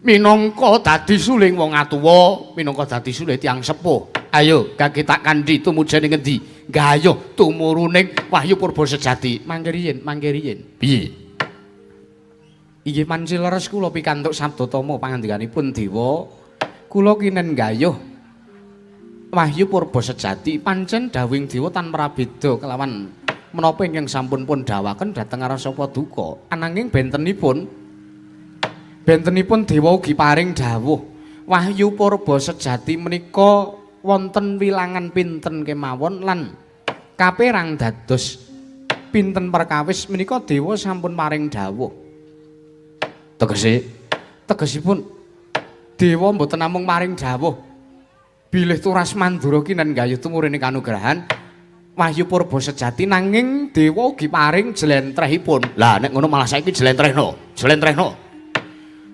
Speaker 1: minangka dadi suling wong atuwa, minangka dadi suling tiyang sepuh. Ayo kaki tak kandhi tumuju ning ngendi? Gayuh tumuruning wahyu purba sejati. Mangke riyin, mangke riyin. Piye? Inggih manci leres kula pikantuk sabda tama pangandikanipun dewa. Kula kinen gayuh wahyu purba sejati pancen dawuhing dewa tanpa prabeda kelawan menapa ingkang sampun pun dawaken dhateng arsa paduka. Ananging bentenipun dewa ugi paring dawuh wahyu purba sejati menika wonten wilangan pinten kemawon lan kaperang dados pinten perkawis menika dewa sampun paring dawuh. Tegese tegesipun dewa mboten namung paring dawuh bilih turas Mandura kinen gayuh tumurune kanugrahan wahyu purba sejati, nanging dewa ugi paring jlentrehipun. Lah nek ngono malah saiki jlentrehno, jlentrehno.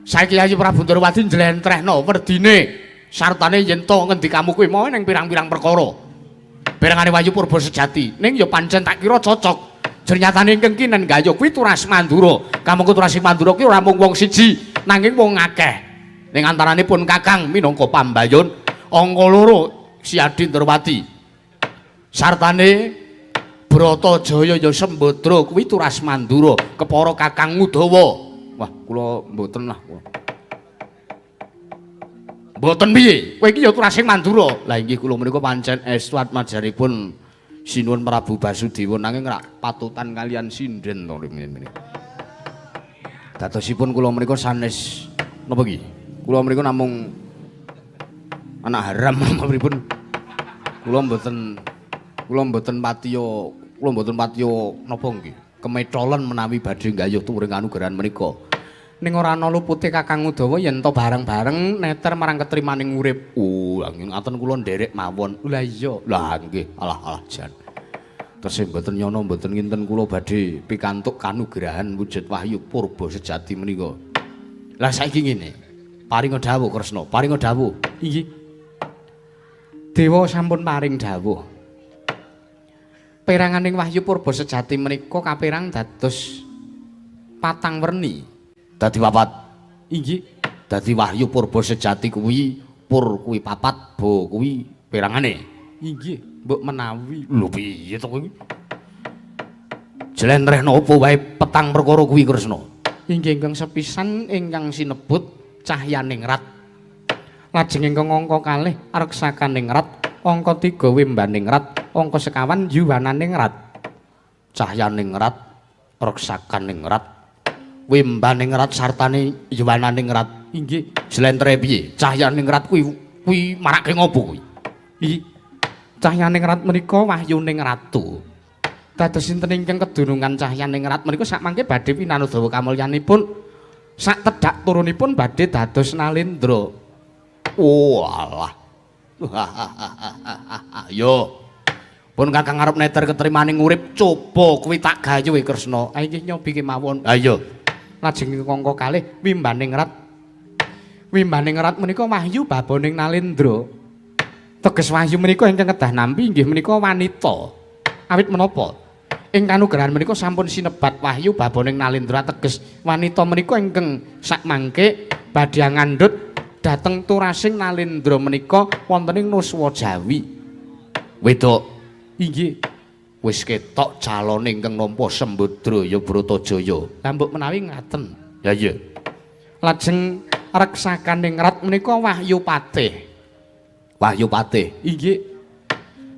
Speaker 1: Saiki Yayi Prabu Ndrawati njlentrehno werdine sartane yen to ngendikamu kuwi mau ning pirang-pirang perkara. Perangane wahyu purba sejati, ning ya pancen tak kira cocok. Jernyatane ingkang kinen gayuh kuwi turas Mandura. Kamangka turas Mandura kuwi ora mung wong siji, nanging wong akeh. Ning antarane pun Kakang minangka pambayun angka loro Si Adi Ndrawati. Sartane Bratajaya ya Sembadra kuwi turas Mandura kepara Kakang Udawa. Wah, kula mboten lah. Mboten piye? Kowe iki ya turasing Mandura. Lah inggih kula menika pancen estu atmajaripun Sinuwun Prabu Basudewa nanging rak patutan kalian sinden to ngene. Dadosipun kula menika sanes napa iki? Kula menika namung anak haram pripun? Kula mboten patiya, kula mboten patiya napa nggih? Kemetolen menawi badhe nggayuh tumurung kanugrahan menika. Ning ora ana lupute Kakang Udawa yen to bareng-bareng neter marang ketrimaning urip. Oh, nggih ngaten kula nderek mawon. Lah iya, lah nggih, alah alah jan. Tesih mboten nyana mboten nginten kula badhe pikantuk kanugrahan wujud wahyu purba sejati menika. Lah saiki ngene. Paringa dawuh Kresna, paringa dawuh. Inggih. Dewa sampun paring dawuh. Peranganing wahyu purba sejati menika kaperang dados patang werni. Dadi papat. Inggih. Dadi wahyu purba sejati kuwi pur kuwi papat, bo kuwi perangane. Inggih, mbok menawi. Lho piye to kuwi? Jlentrehno apa wae petang perkara kuwi Kresna? Inggih ingkang sepisan ingkang sinebut cahyaningrat. Lajeng ingkang angka kalih reksakaningrat, angka 3 wimbaningrat, angka sekawan yuwananingrat. Cahyaningrat, reksakaningrat, wimbaningrat sartane yuwananingrat. Inggih. Jlentre piye? Cahyaningrat kuwi kuwi marake ngopo kuwi? Inggih. Cahyaningrat menika wahyuning ratu. Dados sinten ingkang kedunungan cahyaningrat menika sakmangke badhe pinanudhawa kamulyanipun sak tedhak turunipun badhe dados Nalendra. Oh alah. Yo. Pun Kakang arep neter ketrimaning urip coba kuwi tak gayuhe Kresna. Ah inggih nyobi kemawon. Ha iya. Lajeng angka kalih wimbaningrat. Wimbaningrat menika wahyu baboning Nalendra. Teges wahyu menika ingkang kedah nampi inggih menika wanita. Awit menapa? Ing kanugrahan menika sampun sinebat wahyu baboning Nalendra teges wanita menika ingkang sakmangke badhe ngandhut dhateng turasing Nalendra menika wonten ing Nuswa Jawi. Wedok. Inggih. Wis ketok calone ingkang nampa Sembadra ya Bratajaya. Lah mbok menawi ngaten. Ya iya. Lajeng reksakaningrat menika wahyu patih. Wahyu patih. Inggih.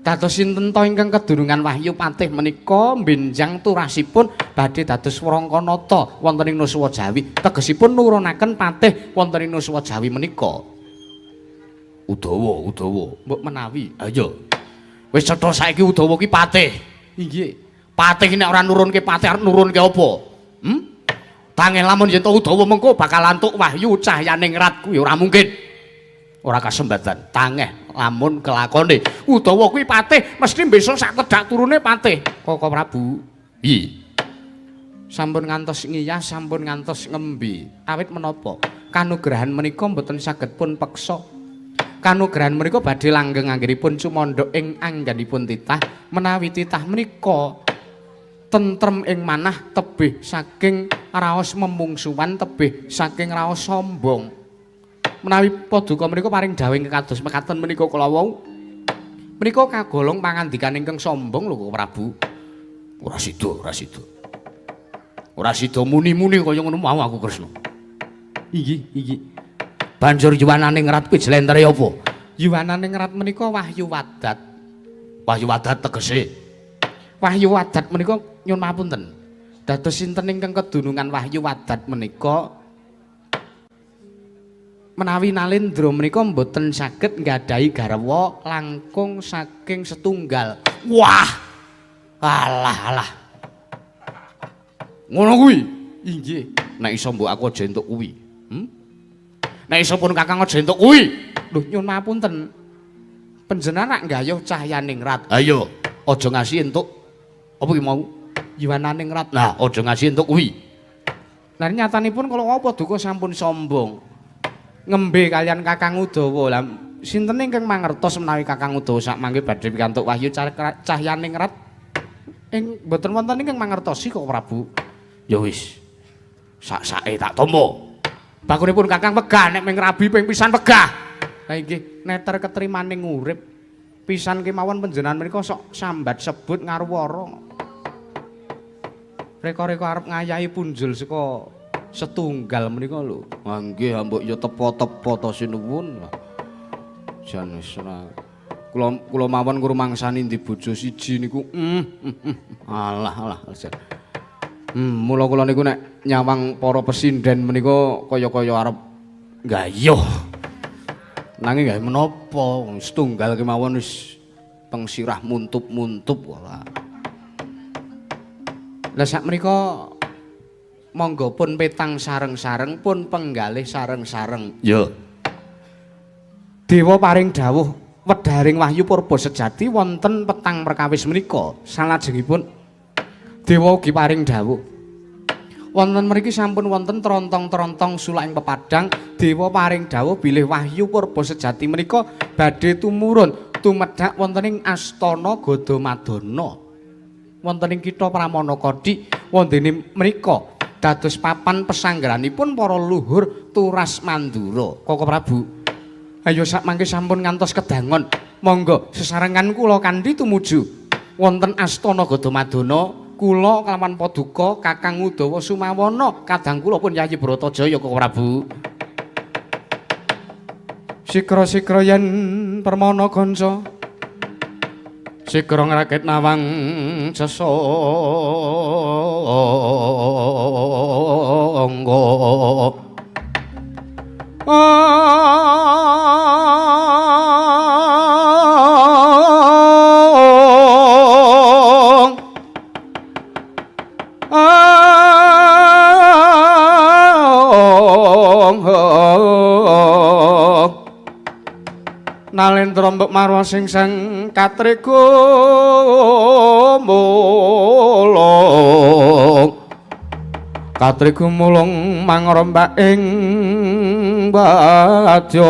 Speaker 1: Dados sinten to ingkang kedunungan wahyu patih menika benjang turasipun badhe dados Wrangkanata wonten ing Nuswa Jawi. Tegesipun nurunaken patih wonten ing Nuswa Jawi menika. Udawa, Udawa. Mbok menawi. Ayo. Wis cetha saiki Udawa ki patih. Inggih. Patih nek ora nurunke patih arep nurunke apa? Hmm? Tangeh lamun yen to Udawa mengko bakal antuk wahyu cahyaningrat kuwi ora mungkin. Ora kasembatan. Tangeh lamun kelakone Udawa kuwi patih mesti besok sak tedhak turune patih. Koko Prabu. Piye? Sampun ngantos ngiyah, sampun ngantos ngembi. Awit menapa? Kanugrahan menika mboten saged pun peksa. Kanugrahan menika badhe langgeng anggenipun cumandha ing anggenipun titah, menawi titah menika tentrem ing manah tebih saking raos memungsuhan, tebih saking raos sombong. Menawi paduka menika paring dawuh ingkang kados mekaten menika kala wau, menika kagolong pangandikan ingkang sombong lho Prabu.
Speaker 2: Ora sida, ora sida. Ora sida muni-muni kaya ngono mau aku Kresna.
Speaker 1: Inggih, inggih.
Speaker 2: Banjur yuwanane ngrat kuwi jlentere apa?
Speaker 1: Yuwanane ngrat menika Wahyu Wadat.
Speaker 2: Wahyu Wadat tegese?
Speaker 1: Wahyu Wadat menika nyuwun pamunten. Dados sinten ingkang kedunungan Wahyu Wadat menika menawi Nalendra menika mboten saged nggadahi garwa langkung saking setunggal.
Speaker 2: Wah. Alah alah. Ngono kuwi.
Speaker 1: Inggih.
Speaker 2: Nek iso mbok aku aja entuk kuwi. Nek iso pun Kakang aja entuk kuwi.
Speaker 1: Lho nyuwun pamunten. Panjenengan nak nggayuh cahyaning rat.
Speaker 2: Ayo, aja ngasih entuk apa ki mau?
Speaker 1: Yuwanane ngrat.
Speaker 2: Nah, aja ngasih entuk kuwi.
Speaker 1: Lah nyatanipun kala wau paduka sampun sombong. Ngembe kalian Kakang Udawa. Lah sinten ingkang mangertos menawi Kakang Udawa sak mangke badhe pikantuk wahyu cahyaning rat? Ing mboten wonten ingkang mangertosi kok Prabu.
Speaker 2: Ya wis. Sak-sake tak tampa.
Speaker 1: Bakunipun Kakang wegah nek ming rabi ping pisan wegah. Lah inggih neter ketrimaning urip. Pisan kemawon panjenengan menika sok sambat sebut ngaruwara. Reka-reka arep ngayahi punjul saka setunggal menika lho.
Speaker 2: Ha nggih mbok ya tepa-tepa to sinuwun. Jan wis ora kula mawon ngrumangsani ndi bojo siji niku. Alah alah jan.
Speaker 1: Mula kula niku nek nyawang para pesinden menika kaya-kaya arep
Speaker 2: gayuh. Nanging gawe menapa setunggal kemawon wis teng sirah muntup-muntup ora.
Speaker 1: Lah sak menika monggo pun petang sareng-sareng pun penggalih sareng-sareng.
Speaker 2: Ya.
Speaker 1: Dewa paring dawuh wedharing wahyu purba sejati wonten petang perkawis menika. Salajengipun dewa ugi paring dawuh wonten mriki sampun wonten trontong-trontong sulaing pepadang. Dewa paring dawuh bilih wahyu purba sejati menika badhe tumurun tumedhak wonten ing astana Gadamadana wonten ing kitha Pramana Kodi wondene menika dados papan pesanggeranipun para luhur Turas Mandura. Koko Prabu, ayo sak mangke sampun ngantos kedangon, monggo sesarengan kula kanthi tumuju wonten astana Gadamadana. Kula kalawan paduka Kakang Udawa Sumawana, kadang kula pun Yayi Bratajaya Koko Prabu. Sikra-sikra yen permana kanca, sikra ngrakit nawang sesangga. Nalendra mbok marwa sing sang katriku mulung, katriku mulung mangrombak ing badya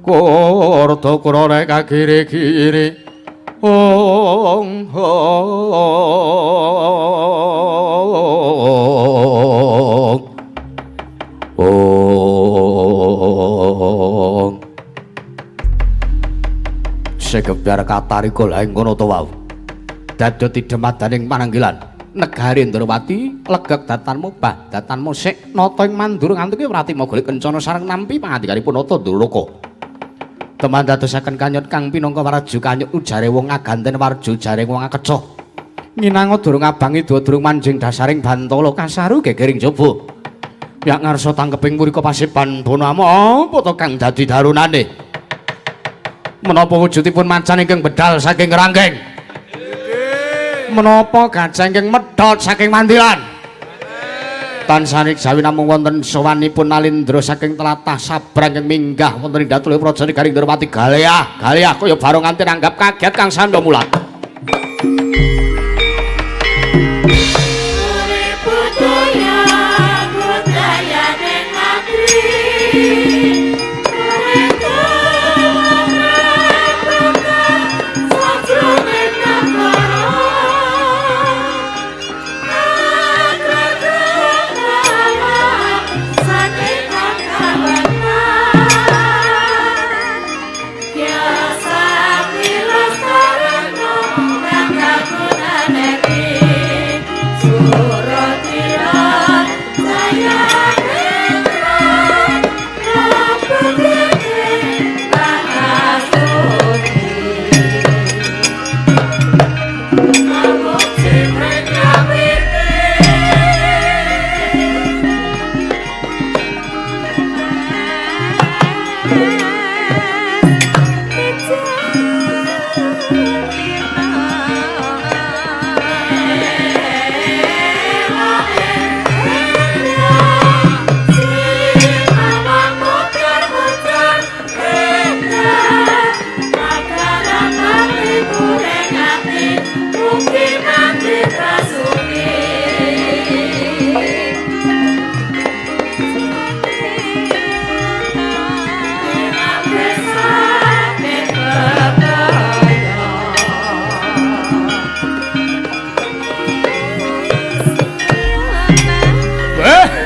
Speaker 1: kurta kurane kagiri-giri ong ong ong.
Speaker 2: Segebyar katarika lha ing kono to wau. Dadya tidemadaning pananggilan
Speaker 1: negari Ndrawati legeg datanmu bah datanmu sik nata ing mandur nganti Pratima golek kencana sareng nampi pangandikanipun Nata Nduraka.
Speaker 2: Teman dadosaken kanyut kang pinangka waraju kanyut ujare wong aganten warju jare wong akecoh.
Speaker 1: Minanga durung abang ida durung manjing dasaring bantala kasaru gegering jaba.
Speaker 2: Yak ngarsa tangkeping murika paseban Bonama apa to kang dadi darunane? Menapa wujudipun macan ingkang bedal saking kerangkeng?
Speaker 1: Menapa gajah ingkang medhot saking mandilan?
Speaker 2: Tansah jawi namung wonten sowanipun Nalindra saking tlatah Sabrang ingkang minggah wonten ing datul praja Garing Ndrawati galeah galeah kaya barong nganti nanggap kaget kang sandha mulat.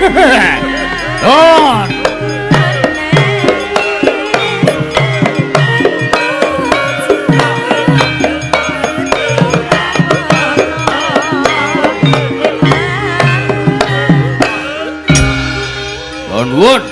Speaker 1: Don. Nuwun.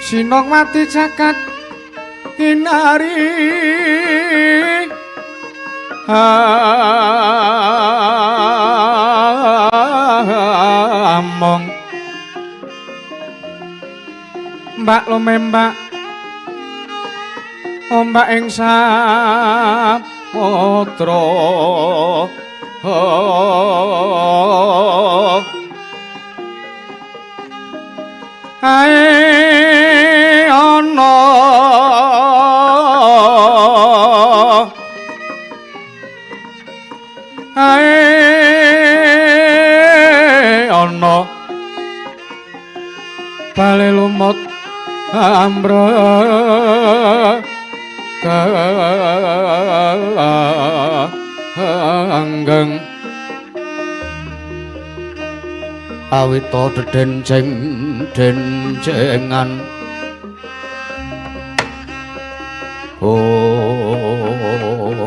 Speaker 3: Sinongwati jagat inari among mbak lumembak ombak ing samudra ae ana ae ana bale lumut ambre anggeng
Speaker 1: awita dedenceng dencengan oh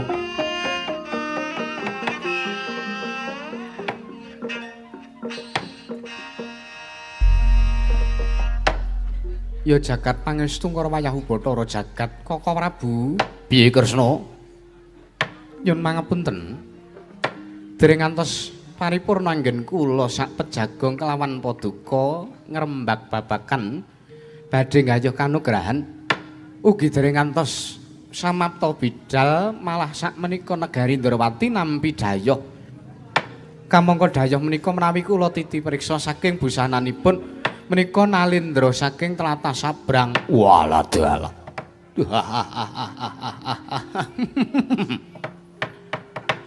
Speaker 3: ya jagat pangestu karo wayahu Bathara jagat Koko Prabu.
Speaker 1: Piye Kresna?
Speaker 3: Nyun mangapunten. Dereng ngantos paripurna anggen kula sak pejagong kelawan paduka ngrembak babakan badhe nggayuh kanugrahan ugi dereng ngantos samapta bidal malah sak menika negari Ndrawati nampi dayoh. Kamangka dayoh menika menawi kula titi priksa saking busananipun Menika Nalindra saking tlatah Sabrang.
Speaker 1: Walah dalah.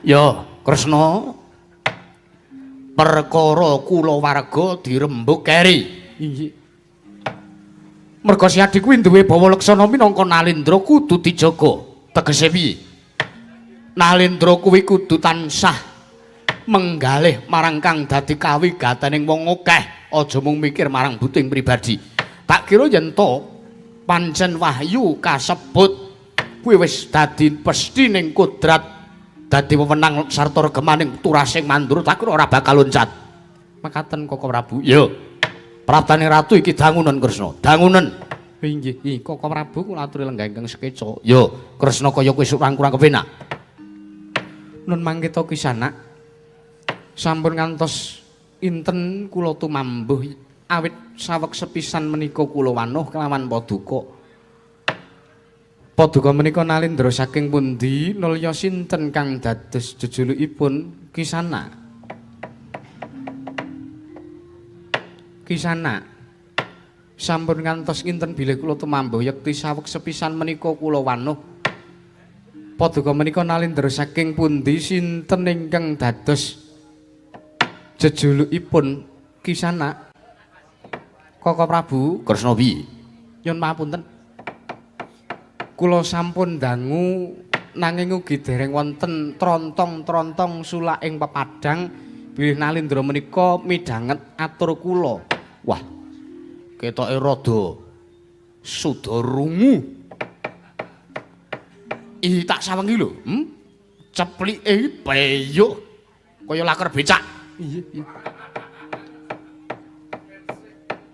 Speaker 1: Yo, Kresna. Perkara kulawarga dirembug keri.
Speaker 3: Inggih. Merga si Adi kuwi duwe bawa leksana minangka
Speaker 1: Nalindra kudu dijaga. Tegese piye? Nalindra kuwi kudu tansah menggalih marang kang dadi kawigataning wong akeh, aja mung mikir marang buting pribadi. Tak kira yen to pancen wahyu kasebut kuwi wis dadi pesthi ning kodrat, dadi wewenang sarta regemaning turasing mandura, tak kira ora bakal loncat.
Speaker 3: Mekaten Koko Prabu.
Speaker 1: Yo. Praptane ratu iki dangunen Kresna, dangunen.
Speaker 3: Inggih, Koko Prabu kula aturi lenggah ingkang sekeca.
Speaker 1: Yo, Kresna kaya kowe kurang-kurang kepenak.
Speaker 3: Nun mangkita kisanak. Sampun ngantos inten kula tumambuh awit saweg sepisan menika kula wanuh kelawan paduka. Paduka menika Nalindra saking pundi nulya sinten kang dados jejulukipun Kisana? Kisana. Sampun ngantos nginten bilih kula tumambuh yekti saweg sepisan menika kula wanuh. Paduka menika Nalindra saking pundi sinten ingkang dados jejulukipun Kisana? Koko Prabu.
Speaker 1: Kresna piye?
Speaker 3: Nyun pamunten. Kula sampun dangu nanging ugi dereng wonten trontong-trontong sulak ing pepadang bilih Nalindra menika midhanget atur kula.
Speaker 1: Wah. Ketoke rada suda rungu. Ih, tak sawengi lho, Ceplike iki peyuk kaya laker becak.
Speaker 3: Iya, iya.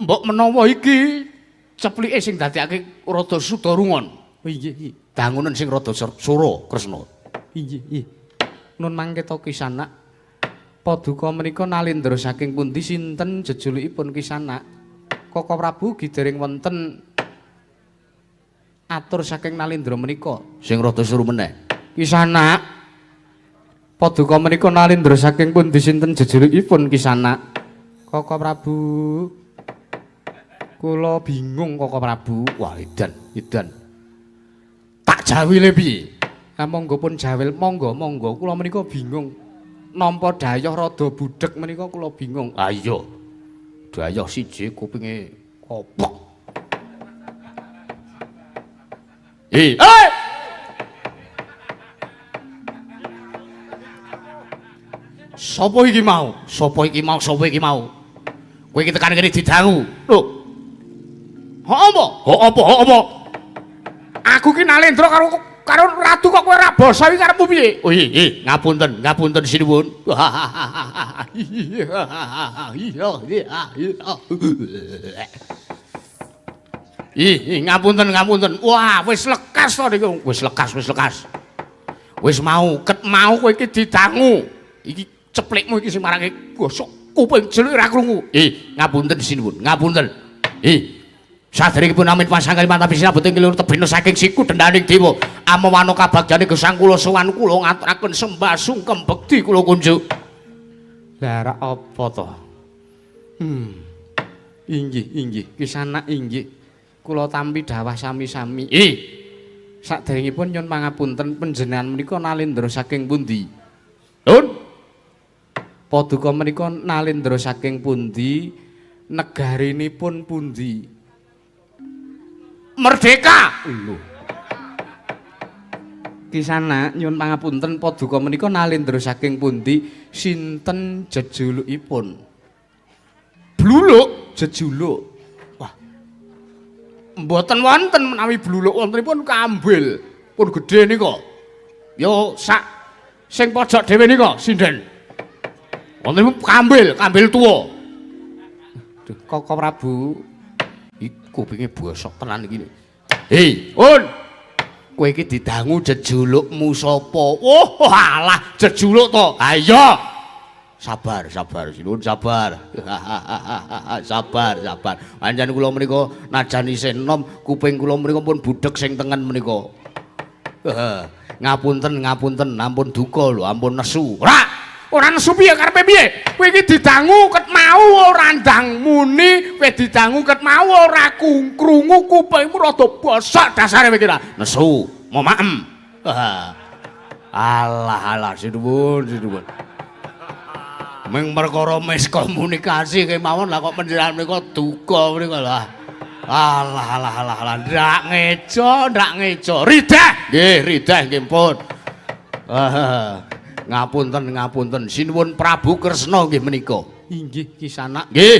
Speaker 1: Mbok menawa iki ceplike sing dadekake rada suda rungon.
Speaker 3: Inggih, inggih.
Speaker 1: Dangunen sing rada sura, Kresna.
Speaker 3: Inggih, inggih. Nun mangketa Kisanak. Paduka menika Nalindra saking pundi sinten jejulukipun Kisanak? Koko Prabu ugi dereng wonten atur saking Nalindra menika.
Speaker 1: Sing rada suru meneh.
Speaker 3: Kisanak. Paduka menika Nalindra saking pundi sinten jejulukipun Kisanak? Koko Prabu. Kula bingung Koko Prabu.
Speaker 1: Wah, edan, edan. Tak jawile piye?
Speaker 3: Lah monggo pun jawil, monggo, monggo. Kula menika bingung. Nampa dayoh rada budheg menika kula bingung.
Speaker 1: Ah iya. Dayoh siji kupinge kopok. Eh, eh! Sopo iki mau? Sopo iki mau? Sopo iki mau? Kowe iki tekan kene didangu. Lho. Hok apa? Hok apa? Hok apa?
Speaker 3: Aku ki Nalindra karo ratu kok kowe ora basa iki karepmu piye?
Speaker 1: Oh iya, ngapunten, ngapunten sinuwun. Ih, ngapunten, ngapunten. Wah, wis lekas to niku. Wis lekas, wis lekas. Wis mau, ket mau kowe iki didangu. Iki ceplikmu iki sing marake gosok kuping jeluk ora krungu. Ih, ngapunten sinuwun, ngapunten. Ih. Saderengipun amin pasang kalimantan sinabut ing kelur tebina saking siku dendaning dewa. Amawana kabagyane gesang kula sowan kula ngaturaken sembah sungkem bekti kula kunjuk.
Speaker 3: Lah rak apa to? Inggih, inggih, Kisanak inggih. Kula tampi dawah sami-sami.
Speaker 1: Ih.
Speaker 3: Saderengipun nyun pangapunten panjenengan menika Nalindra saking pundi?
Speaker 1: Nun.
Speaker 3: Paduka menika Nalindra saking pundi? Negarinipun pundi?
Speaker 1: Merdeka.
Speaker 3: Lho. Kisanak nyuwun pangapunten paduka menika Nalindra saking pundi? Sinten jejulukipun?
Speaker 1: Bluluk,
Speaker 3: jejuluk.
Speaker 1: Wah. Mboten wonten menawi bluluk wontenipun kambil pun gedhe nika. Yo sak sing pojok dhewe nika sinden. Wontenipun kambil, kambil tuwa.
Speaker 3: Duh, Koko Prabu.
Speaker 1: Iki kupinge bosok tenan iki. Hei, Un. Kowe iki didangu jejulukmu sapa? Oh, alah, jejuluk to. Ha iya. Sabar, sabar, sinuwun sabar. Sabar, sabar. Pancen kula menika najan isih enom, kuping kula menika pun budheg sing tengen menika. Ngapunten, ngapunten, ampun duka lho, ampun nesu. Ora, ora nesu piye karepe piye? Kowe iki didangu ket mau mau ora ndang muni, wis didangu ket mau ora krungu, kupingmu rada bosok dasare kowe iki. Nesu, mau maem. Alah alah sinuwun sinuwun. Ming perkara miskomunikasi kemawon lah kok panjenengan menika duka menika lah. Alah alah alah alah ndak ngejo, ndak ngejo. Rideh. Nggih, rideh nggih pun. Ngapunten, ngapunten. Sinuwun Prabu Kresna nggih menika.
Speaker 3: Inggih Kisanak.
Speaker 1: Nggih.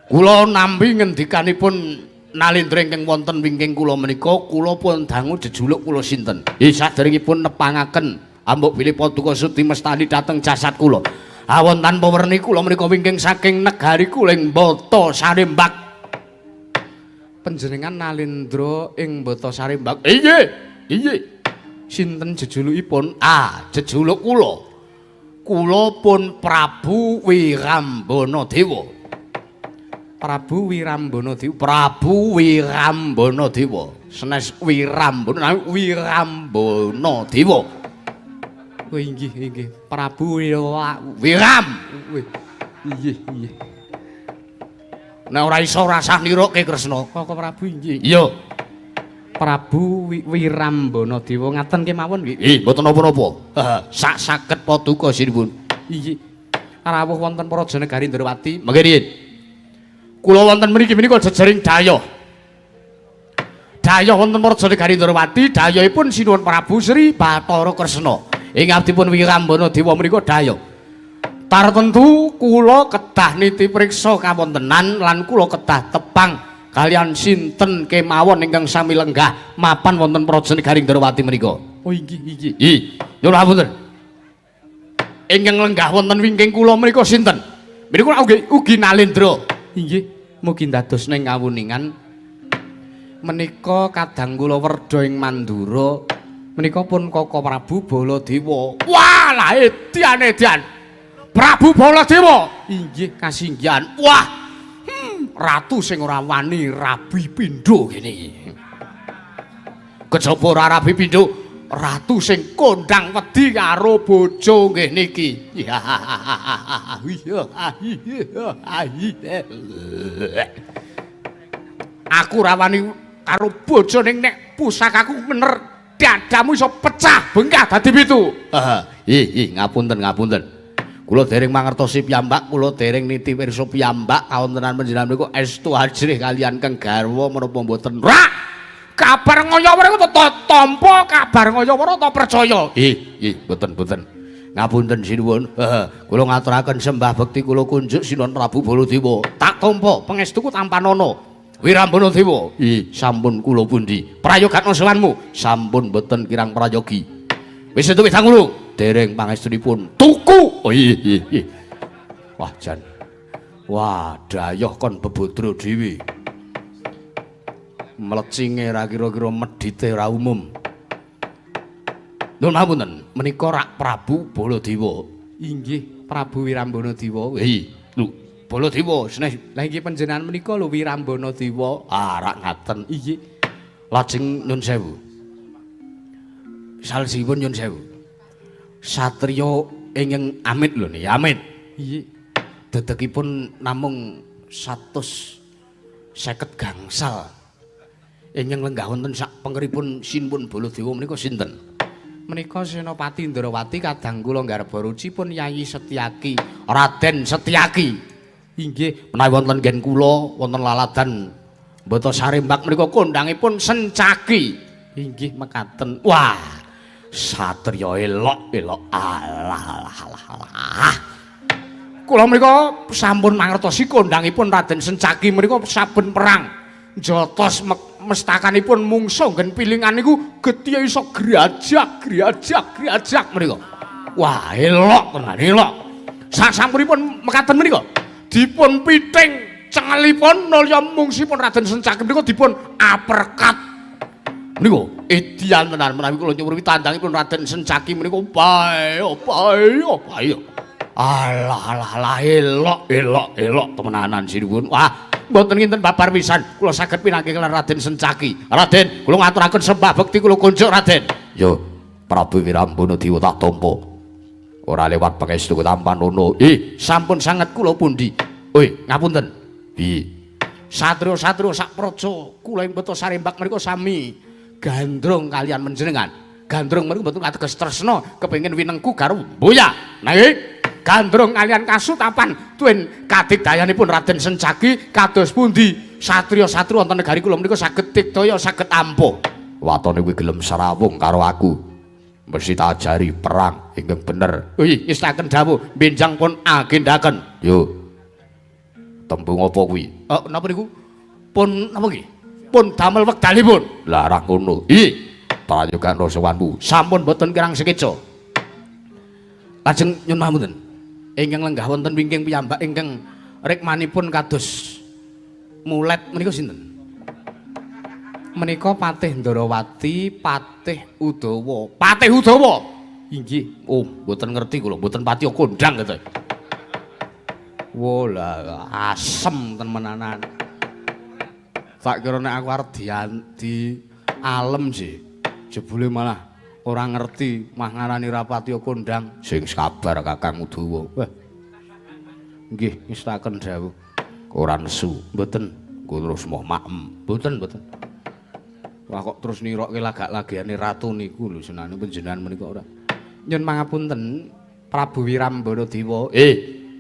Speaker 1: Kula nampi ngendikanipun Nalendra ingkang wonten wingking kula menika, kula pun dangu jejuluk kula sinten. Nggih, saderengipun nepangaken ambuk bilih paduka sudi mestani dhateng jasad kula. Awon tanpa werni kula menika wingking saking negari kula ing Bata Sarembak.
Speaker 3: Panjenengan Nalendra ing Bata Sarembak.
Speaker 1: Inggih, inggih.
Speaker 3: Sinten jejulukipun?
Speaker 1: Ah, jejuluk kula. Kula pun Prabu Wirambana Dewa.
Speaker 3: Prabu Wirambana Dewa.
Speaker 1: Prabu Wirambana Dewa. Senes Wirambana, Wirambana Dewa.
Speaker 3: Oh inggih, inggih. Prabu
Speaker 1: Wiram.
Speaker 3: Inggih, inggih.
Speaker 1: Nek ora iso ora sah niruke Kresna.
Speaker 3: Koko Prabu inggih.
Speaker 1: Iya.
Speaker 3: Prabu Wirambana Dewa ngaten kemawon nggih.
Speaker 1: Nggih, mboten napa-napa. Sak saged paduka sinuwun.
Speaker 3: Inggih. Rawuh wonten Praja Negari Ndrawati.
Speaker 1: Mangke riyin. Kula wonten mriki menika jejering dayoh. Dayoh wonten Praja Negari Ndrawati, dayohipun Sinuwun Prabu Sri Bathara Kresna. Ing abdipun Wirambana Dewa menika dayoh. Tartemtu kula kedah niti priksa kawontenan lan kula kedah tepang kalian sinten kemawon ingkang sami lenggah mapan wonten Praja Negari Ndrawati menika.
Speaker 3: Oh inggih, inggih.
Speaker 1: Nggih, nyuwun ngapunten. Ingkang lenggah wonten wingking kula menika sinten? Menika ugi Nalendra.
Speaker 3: Inggih, mugi dados ning kawuningan menika kadang kula werda ing Mandura menika pun Koko Prabu Baladewa.
Speaker 1: Wah, lah edian edian. Prabu Baladewa.
Speaker 3: Inggih,
Speaker 1: kasinggihan. Wah. Ratu sing ora wani rabi pindho kene iki. Kejaba ora rabi pindho, ratu sing kondang wedi karo bojo nggih niki. Aku ora wani karo bojo ning nek pusakaku mener dadamu iso pecah bengkah dadi pitu. Ih, ngapunten, ngapunten. Kula dereng mangertosi piyambak, kula dereng niti pirsa piyambak kawontenan panjenengan niku estu ajrih kalian kang garwa menapa mboten. Ra! Kabar ngoyo wara ta tampa, kabar ngoyo wara ta percaya. Ih, ih, mboten, mboten. Ngapunten sinuwun. Kula ngaturaken sembah bekti kula kunjuk Sinuwun Prabu Baladewa. Tak tampa pangestuku tampanana. Wirambana Dewa. Ih, sampun kula pundi. Prayogatna sowanmu sampun mboten kirang prayogi. Wis entuk wedang urung? Dereng pangestunipun. Tuku. Oh iya iya. Wah jan. Wah, dayoh kon bebodro dhewe. Mlecinge ra kira-kira medhite ra umum. Nuwun ngapunten, menika rak Prabu Baladewa.
Speaker 3: Inggih, Prabu Wirambana Dewa.
Speaker 1: Hei, lho, Baladewa seneh.
Speaker 3: Lah inggih panjenengan menika lho Wirambana Dewa.
Speaker 1: Ah, rak ngaten.
Speaker 3: Inggih.
Speaker 1: Lajeng nyun sewu. Salsipun nyun sewu. Satriya ingkang amit lho niki, amit.
Speaker 3: Inggih.
Speaker 1: Dedegipun namung 150 gangsal. Ingkang lenggah wonten sak pengeripun Sinuwun Baladewa menika sinten?
Speaker 3: Menika Senopati Ndrawati kadang kula nggarba ruci pun Yayi Setyaki.
Speaker 1: Raden Setyaki.
Speaker 3: Inggih,
Speaker 1: menawi wonten nggen kula wonten laladan Bata Sarembak menika kondangipun Sencaki.
Speaker 3: Inggih
Speaker 1: mekaten. Wah, satriya elok elok. Alah alah alah alah. Kula menika sampun mangertosi kondangipun Raden Sencaki menika saben perang njotos mestakanipun mungsuh nggen pilingan niku getih iso grajak grajak grajak menika. Wah, elok tenan, elok. Sasampunipun mekaten menika dipun piting cengelipun nulya mungsipun Raden Sencaki menika dipun uppercut. Menika edian tenan menawi kula nyuwun tandangipun Raden Sencaki menika pae pae pae. Alah alah alah elok elok elok temenanan sinuwun. Wah, mboten nginten babar pisan kula saged pinanggih kaliyan Raden Sencaki. Raden, kula ngaturaken sembah bekti kula kunjuk Raden. Yo, Prabu Wirambana Dewa tak tampa. Ora lewat pangestu tampanono. Ih, sampun sanget kula pundi? Oi, ngapunten. Piye? Satria-satria sak praja kula ing Beto Sarembak menika sami gandrung kalian panjenengan. Gandrung menika mboten ateges tresna kepengin winengku karo Buya. Nanging gandrung kalian kasutapan tuwin kadigdayanipun Raden Sencaki kados pundi satria-satria wonten negari kula menika saged digdaya saged ampuh. Watone kuwi gelem srawung karo aku. Mesti tak ajari perang ingkang bener. Ui, ngestaken dawuh benjang pun agendaken. Yo. Tembung apa kuwi? Oh, napa niku? Pun napa nggih? Pun damel wekdalipun. Lah ra ngono. Ih, prayogan rasawanmu. Sampun boten kirang sekeca. Lajeng nyuwun pamunten. Ingkang lenggah wonten wingking piyambak ingkang rikmanipun kados mulet menika sinten?
Speaker 3: Menika Patih Ndarawati, Patih Udawa.
Speaker 1: Patih Udawa. Inggih. Oh, mboten ngerti kula, mboten pati kondang gitu.
Speaker 3: Wo lah asem temenanan. Tak kira nek aku arep di alem sih. Jebule malah ora ngerti mah ngarani rapati kondang.
Speaker 1: Sing sabar Kakang Udawa.
Speaker 3: Wah. Nggih, ngestaken dawuh.
Speaker 1: Ora nesu.
Speaker 3: Mboten.
Speaker 1: Kula terus moh maem.
Speaker 3: Mboten, mboten. Wah kok terus nirokke lagak-lagiane ratu niku lho senane panjenengan menika ora. Nyun pangapunten Prabu Wirambana Dewa.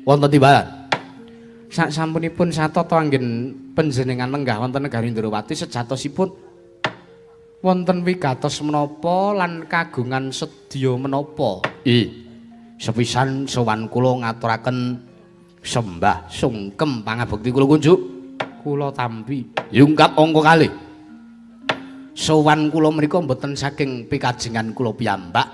Speaker 1: Wonten timbalan.
Speaker 3: Sak sampunipun satata anggen panjenengan lenggah wonten negari Ndrawati sejatosipun wonten wigatos menapa lan kagungan sedya menapa?
Speaker 1: Sepisan sowan kula ngaturaken sembah sungkem pangabekti kula kunjuk.
Speaker 3: Kula tampi.
Speaker 1: Yungkap angka kalih. Sowan kula menika mboten saking pikajengan kula piyambak,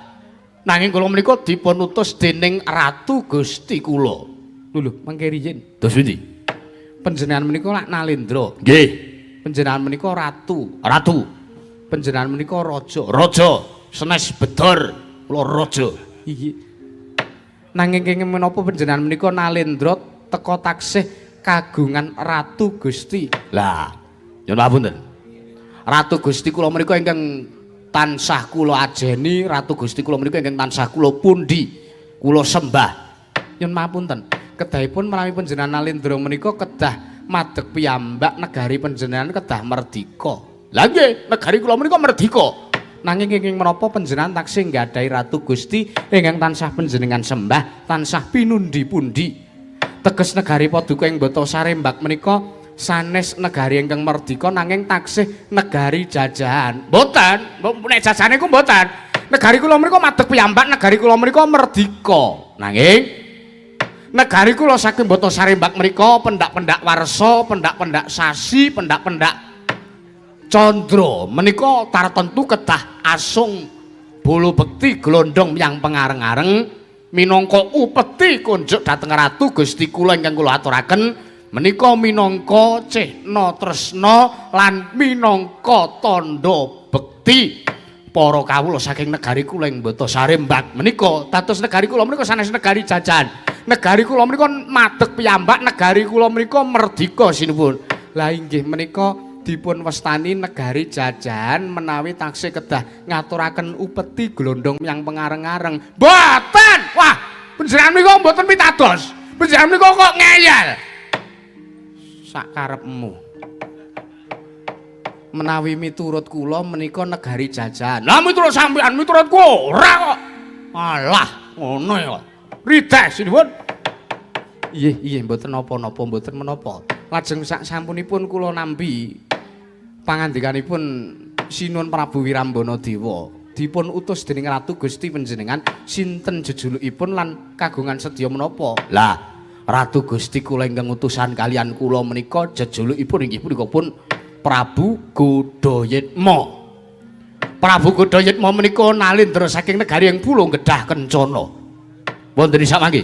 Speaker 1: nanging kula menika dipun utus dening Ratu Gusti kula.
Speaker 3: Lho, mangke riyin.
Speaker 1: Terus pundi?
Speaker 3: Panjenengan menika lak Nalendra.
Speaker 1: Nggih.
Speaker 3: Panjenengan menika ratu.
Speaker 1: Ratu.
Speaker 3: Panjenengan menika raja.
Speaker 1: Raja. Senes bedor kula raja.
Speaker 3: Iki. Nanging kenging menapa panjenengan menika Nalendra teka taksih kagungan Ratu Gusti.
Speaker 1: Lah, nyuwun pamunten. Ratu Gusti kula menika ingkang tansah kula ajeni, Ratu Gusti kula menika ingkang tansah kula pundi, kula sembah.
Speaker 3: Nyuwun pamunten. Kedahipun menawi panjenengan Nalendra menika kedah madeg piyambak negari panjenengan kedah merdika.
Speaker 1: Lah nggih, negari kula menika merdika.
Speaker 3: Nanging kenging menapa panjenengan taksih nggadahi Ratu Gusti ingkang tansah panjenengan sembah, tansah pinundi-pundi. Teges negari paduka ing Bata Sarembak menika sanes negari ingkang merdika nanging taksih negari jajahan.
Speaker 1: Mboten, nek jajahane ku mboten. Negari kula menika madeg piyambak, negari kula menika merdika. Nanging negari kula saking Bata Sarembak menika pendak-pendak warsa, pendak-pendak sasi, pendak-pendak candra menika tartentu kedah asung bolo bekti glondong menyang pengareng-areng minangka upeti kunjuk dhateng Ratu Gusti kula ingkang kula aturaken menika minangka cehna tresna lan minangka tandha bekti para kawula saking negari kula ing Bata Sarembak menika. Dados negari kula menika sanes negari jajahan, negari kula menika madeg piyambak, negari kula menika merdika sinuwun.
Speaker 3: Lah inggih menika dipun wastani negari jajahan menawi taksih kedah ngaturaken upeti glondong menyang pengareng-areng.
Speaker 1: Mboten. Wah, panjenengan menika mboten pitados. Panjenengan menika kok ngeyel.
Speaker 3: Sak karepmu. Menawi miturut kula menika negari jajahan.
Speaker 1: Lah miturut sampean, miturut kula ora kok. Alah, ngono ya. Rides sinuwun.
Speaker 3: Nggih, nggih mboten napa-napa, mboten menapa. Lajeng sak sampunipun kula nampi pangandikanipun Sinuwun Prabu Wirambana Dewa dipun utus dening Ratu Gusti panjenengan sinten jejulukipun lan kagungan sedya menapa?
Speaker 1: Lah, Ratu Gusti kula ingkang utusan kalian kula menika jejulukipun inggih punika pun Prabu Godhayitma. Prabu Godhayitma menika nalendra saking negari ing Pulo Gedhah Kencana. Wonten samangke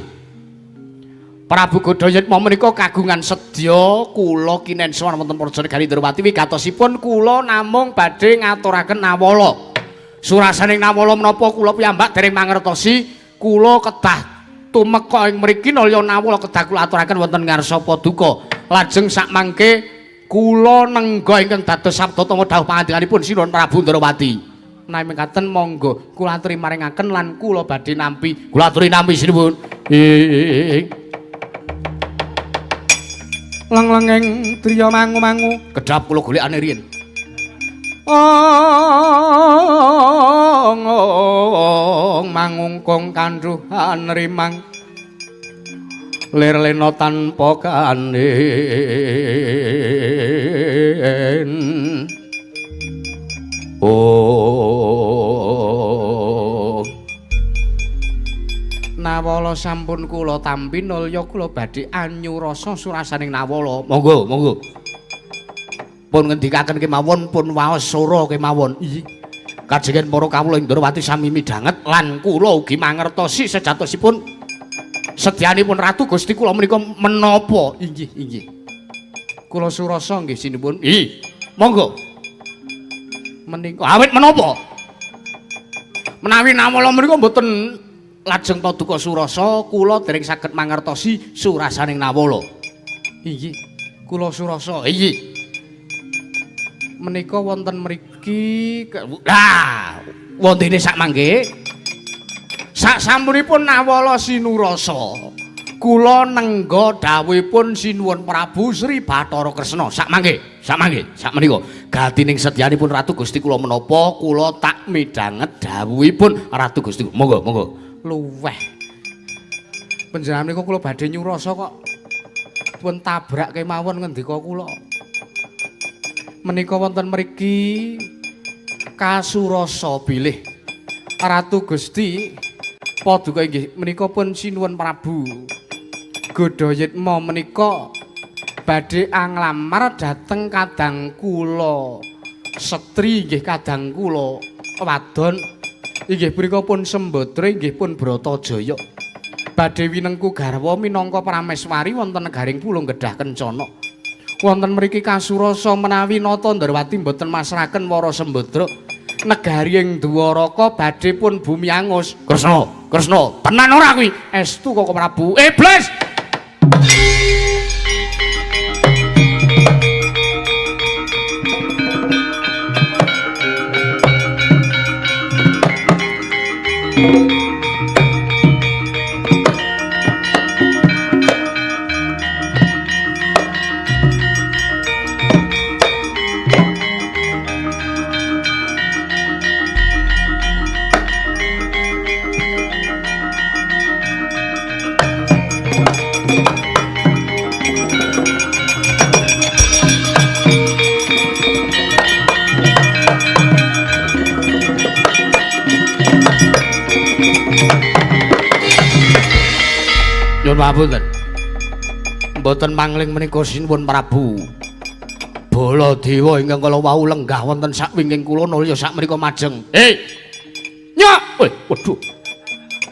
Speaker 1: Prabu Godhayitma menika kagungan sedya kula kinen sowan wonten Praja Negari Ndrawati wigatosipun kula namung badhe ngaturaken nawala. Surasaning nawala menapa kula piyambak dereng mangertosi, kula kedah tumeka ing mriki nalya nawala kedah kula aturaken wonten ngarsa paduka. Lajeng sakmangke kula nengga ingkang dados sabda tama dawuh pangandikanipun Sinuwun Prabu Ndrawati.
Speaker 3: Menawi mekaten monggo kula aturi maringaken lan kula badhe nampi.
Speaker 1: Kula aturi nampi sinuwun.
Speaker 3: Leng-lenging driya mangu-mangu
Speaker 1: kedhap kula golekane riyin.
Speaker 3: Ong mangungkung kandhuhan rimang lir lena tanpa kanin.
Speaker 1: Oh
Speaker 3: Nawala sampun kula tampi nulya kula badhe anyurasa surasaning Nawala.
Speaker 1: Monggo, monggo. Pun ngendikaken kemawon, pun waos sora kemawon. Iya. Kajengen para kawula ing Ndrawati sami midhanget lan kula ugi mangertosi sejatosipun sedyanipun Ratu Gusti kula menika menapa.
Speaker 3: Inggih, inggih. Kula surasa nggih sinuwun.
Speaker 1: Iya. Monggo.
Speaker 3: Menika
Speaker 1: awit menapa? Menawi Nawala menika mboten lajeng paduka surasa, kula dereng saged mangertosi surasaning Nawala.
Speaker 3: Inggih, kula surasa.
Speaker 1: Inggih.
Speaker 3: Menika wonten mriki.
Speaker 1: Lah, wontene sak mangke.
Speaker 3: Sak sampunipun Nawala sinurasa, kula nengga dawuhipun Sinuwun Prabu Sri Bathara
Speaker 1: Kresna. Sak mangke, sak mangke, sak menika. Gatining sedyanipun Ratu Gusti kula menapa kula tak midhanget dawuhipun Ratu Gusti. Monggo, monggo.
Speaker 3: Luweh. Panjenengan menika kula badhe nyurasa kok pun tabrak kemawon ngendika kula. Menika wonten mriki kasurasa bilih Ratu Gusti paduka inggih menika pun Sinuwun Prabu Godhayitma menika badhe anglamar dhateng kadang kula setri inggih kadang kula wadon inggih punika pun Sembadra inggih pun Bratajaya badhe winengku garwa minangka prameswari wonten negaring Pulung Gedhah Kencana. Wonten mriki kasurasa menawi Nata Ndrawati mboten masraken para Sembadra negari ing Dwaraka badhe pun bumi angus.
Speaker 1: Kresna, Kresna, tenan ora kuwi?
Speaker 3: Estu Koko Prabu. Iblis.
Speaker 1: Nyuwun pangapunten. Mboten mangling menika Sinuwun Prabu. Baladewa ingkang kala wau lenggah wonten sak wingking kula nulya sak menika majeng. Hei. Nyok. Weh, waduh.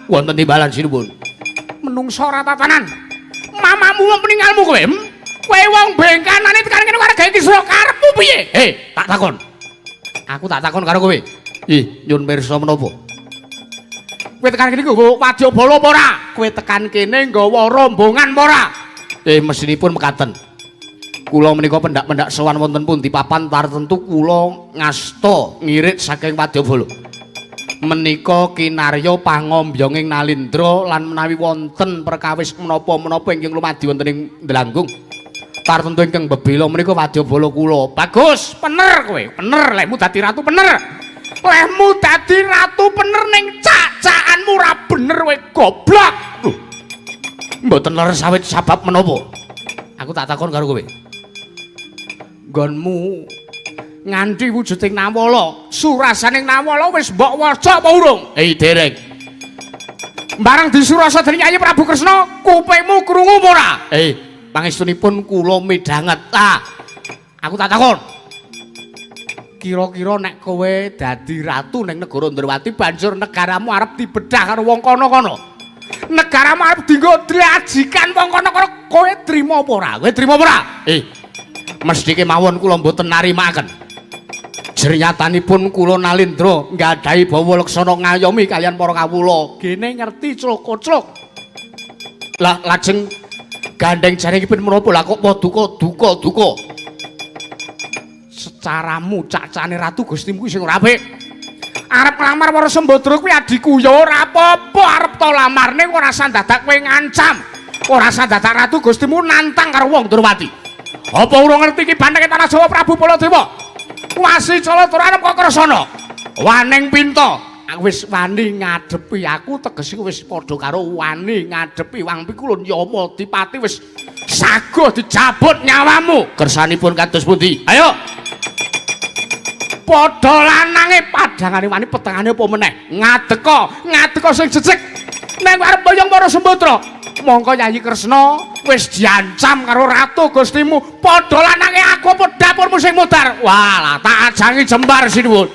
Speaker 1: Wonten timbalan sinuwun.
Speaker 3: Menungsa ora tatanan. Mamamu wong peninggalmu kowe. Kowe wong bengkanane tekan kene karo gawe kisra karepmu piye?
Speaker 1: Hei, tak takon. Aku tak takon karo kowe. Ih, nyuwun pirsa menapa?
Speaker 3: Kowe tekan kene nggawa wadyabala apa ora? Kowe tekan kene nggawa rombongan apa ora?
Speaker 1: Mesinipun mekaten. Kula menika pendak-pendak sowan wonten pundi papan tartentu kula ngasta ngirit saking wadyabala. Menika kinarya pangombyonging Nalindra lan menawi wonten perkawis menapa-menapa ingkang lumadi wonten ing Dlanggung. Tartentu ingkang bebela menika wadyabala kula.
Speaker 3: Bagus, pener kowe, pener lehmu dadi ratu pener. Lehmu dadi ratu pener ning cak-cakanmu ora bener kowe goblok.
Speaker 1: Lho. Mboten leres awit sabab menapa? Aku tak takon karo kowe.
Speaker 3: Nggonmu nganti wujuding Nawala, surasaning Nawala wis mbok waca apa urung?
Speaker 1: Dereng.
Speaker 3: Bareng disurasa dening Kyai Prabu Kresna, kupingmu krungu apa ora?
Speaker 1: Pangestunipun kula midhanget. Ah. Aku tak takon.
Speaker 3: Kira-kira nek kowe dadi ratu ning negara Ndrawati banjur negaramu arep dibedah karo wong kono-kono. Negaramu arep dienggo drajikan wong kono-kono, kowe trima apa ora?
Speaker 1: Kowe trima apa ora? Mesthi kemawon kula mboten narimakaken. Jernyatanipun kula Nalindra nggadahi bawa laksana ngayomi kaliyan para kawula.
Speaker 3: Gene ngerti clok-clok.
Speaker 1: Lah lajeng gandeng jaringipun menapa? Lah kok paduka duka duka.
Speaker 3: Secaramu cacane ratu Gustimu sing ora apik. Arep nglamar Wara Sembadra kuwi adhiku ya ora apa-apa arep to lamarne ora usah dadak kowe ngancam. Ora usah dadak Ratu Gustimu nantang karo wong Ndrawati. Apa urung ngerti iki bantenge tanah Jawa Prabu Baladewa? Wasi Calatura arep kok Kresna. Waning pinta. Wis wani ngadepi aku tegese wis padha karo wani ngadepi Wang Pikulun Yama Dipati wis saguh dijabut nyawamu.
Speaker 1: Kersanipun kados pundi? Ayo.
Speaker 3: Padha lanange padhangane wani petengane apa meneh? Ngadeka, ngadeka sing jejeg. Nek arep boyong Wara Sembadra, mongko Yayi Kresna wis diancam karo Ratu Gustimu. Padha lanange aku apa dapurmu sing mudar? Walah, tak ajangi jembar sinuwun.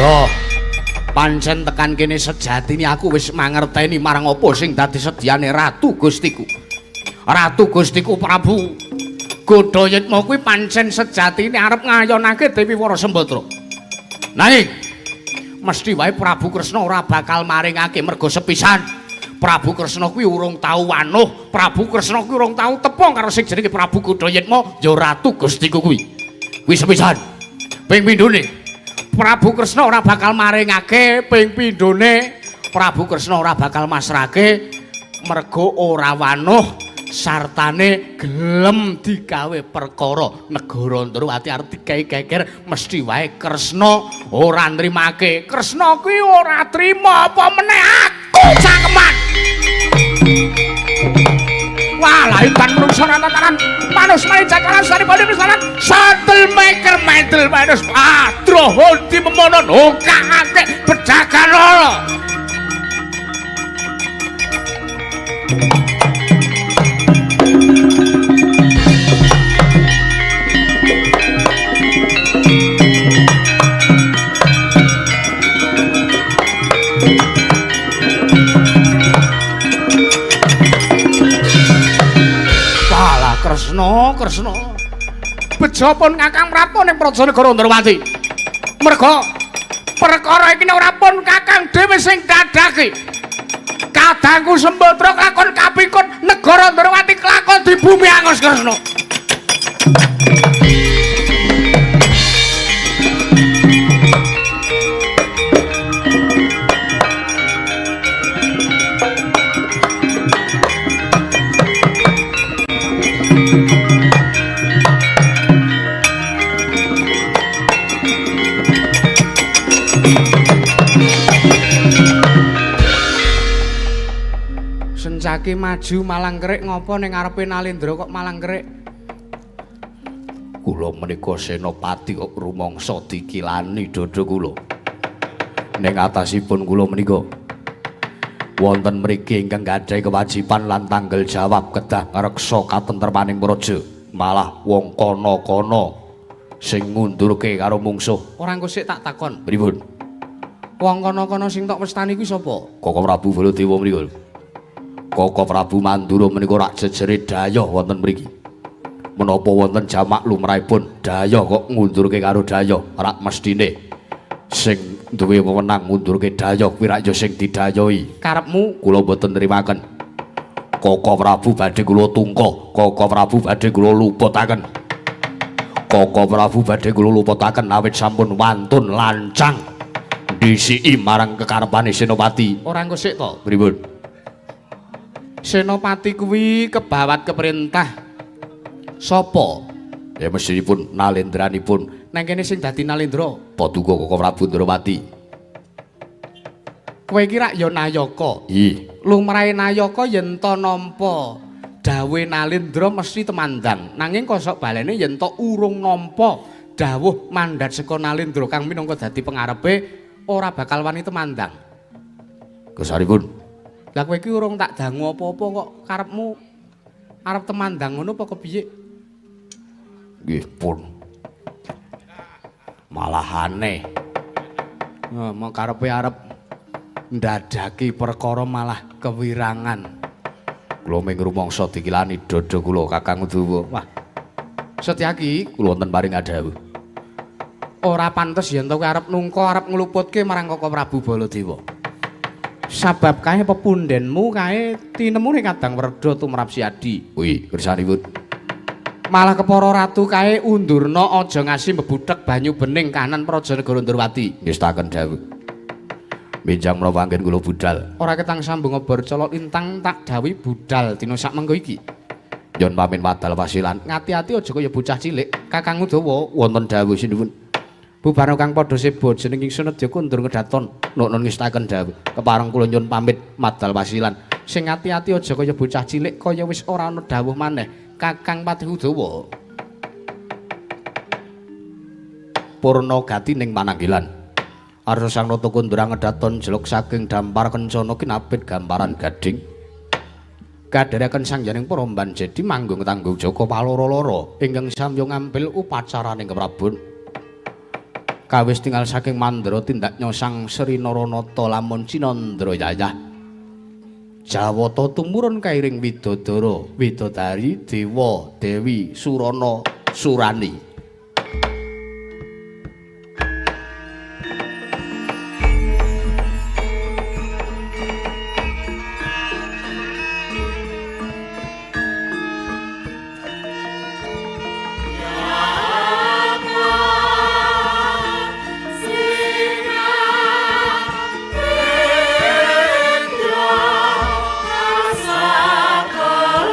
Speaker 1: Yo, pancen tekan kene sejatine aku wis mangerteni marang apa sing dadi sedyane Ratu Gustiku. Ratu Gustiku Prabu Godhayitma kuwi pancen sejatine arep ngayonake Dewi Wara Sembadra. Nanging mesti wae Prabu Kresna ora bakal maringake merga sepisan Prabu Kresna kuwi urung tau wanuh, Prabu Kresna kuwi urung tau tepung karo sing jenenge Prabu Godhayitma ya Ratu Gustiku kuwi. Kuwi sepisan. Ping pindhone Prabu Kresna ora bakal maringake, ping pindhone Prabu Kresna ora bakal masrake merga ora wanuh sartane gelem digawe perkara negara Ndrawati arep digawe geger mesti wae Kresna ora nrimake. Kresna kuwi ora trima apa meneh aku cangkeman. Wah, lahitan menungso tataran manus mari jakalan sari bali misalan satel maker metal manus adroho di memonon hokake bedagan loro. Kresna, Kresna. Bejo pun Kakang Prapta ning Praja Negara Ndrawati. Merga perkara iki ora pun Kakang dhewe sing dadake. Kadangku Sembadra kelakon kapikut negara Ndrawati kelakon di bumi angus Kresna. Sencaki maju malang kerik ngopo ning ngarepe Nalendra kok malang kerik? Kula menika senopati kok rumangsa dikilani dada kula. Ning atasipun kula menika wonten mriki ingkang gadhahi kewajiban lan tanggung jawab kedah ngreksa katentremaning praja. Malah wong kono-kono sing ngundurke karo mungsuh. Ora engko sik tak takon. Pripun? Wong kono-kono sing tok westani kuwi sapa? Koko Prabu Baladewa mriku. Koko Prabu Mandura menika rak jejere dayah wonten mriki. Menapa wonten jamak lumrahipun dayah kok ngundurke karo dayah, rak mestine sing duwe wewenang ngundurke dayah kuwi rak ya sing didayahi. Karepmu kula mboten nrimaken. Koko Prabu badhe kula tungka, Koko Prabu badhe kula luputaken. Koko Prabu badhe kula luputaken awit sampun wantun lancang ndhisiki marang kekarepane Senopati. Ora engko sik to? Pripun? Senopati kuwi kebawat keperintah sapa? Ya mestinipun nalendranipun. Nang kene sing dadi Nalendra Paduka Koko Prabu Ndrawati. Kowe iki rak ya nayaka. Ih, lumrahe nayaka yen to nampa dawuhe Nalendra mesti temandang. Nanging kosok balene yen to urung nampa dawuh mandat saka Nalendra kang minangka dadi pengarepe ora bakal wani temandang. Kesaripun. Lah kowe iki urung tak dangu apa-apa kok karepmu arep temandang ngono apa kepiye? Nggih pun. Malah aneh. Ngomong karepe arep ndadaki perkara malah kewirangan. Kula mung rumangsa dikilani dada kula Kakang Udawa. Wah. Setyaki kula wonten paring adhawuh.
Speaker 3: Ora pantes yen to kowe arep nungka arep ngluputke marang Koko Prabu Baladewa. Sabab kae pepundhenmu kae tinemune Kadang Werda tumrap Siadi.
Speaker 1: Kuwi kersanipun.
Speaker 3: Malah kepara ratu kae undurna aja ngasi mbebuthek banyu bening kanan Praja Negara Ndurwati.
Speaker 1: Ngestaken dawuh. Benjang menapa anggen kula budal.
Speaker 3: Ora ketang sambung obor colok lintang tak dawuhi budal dina sak mengko iki.
Speaker 1: Yen pamin wadal wasilan.
Speaker 3: Ngati-ati aja kaya bocah cilik. Kakang Udawa
Speaker 1: wonten dawuh sinuwun.
Speaker 3: Bubarno kang padha seba jeneng ingsun nedya kundur ngedaton.
Speaker 1: Nunun ngestaken dawuh. Kepareng kula nyuwun pamit madal wasilan.
Speaker 3: Sing ati-ati aja kaya bocah cilik kaya wis ora ana dawuh maneh. Kakang Patih Udawa.
Speaker 1: Purna gati ning pananggilan. Arsa Sang Nata Kundra ngedaton jeluk saking dampar kencana kinapit gamparan gading.
Speaker 3: Kadhereken Sang Yaning Paramban jadi manggung tanggung jaka paloro-loro ingkang samya ngambil upacaraning keprabon. Kawis tinggal saking mandra tindak nyosang Sri Naranata lamun Cinandra yayah. Jawata tumurun kairing widodara, widodari, dewa, dewi, surana, surani.
Speaker 4: Asakopner,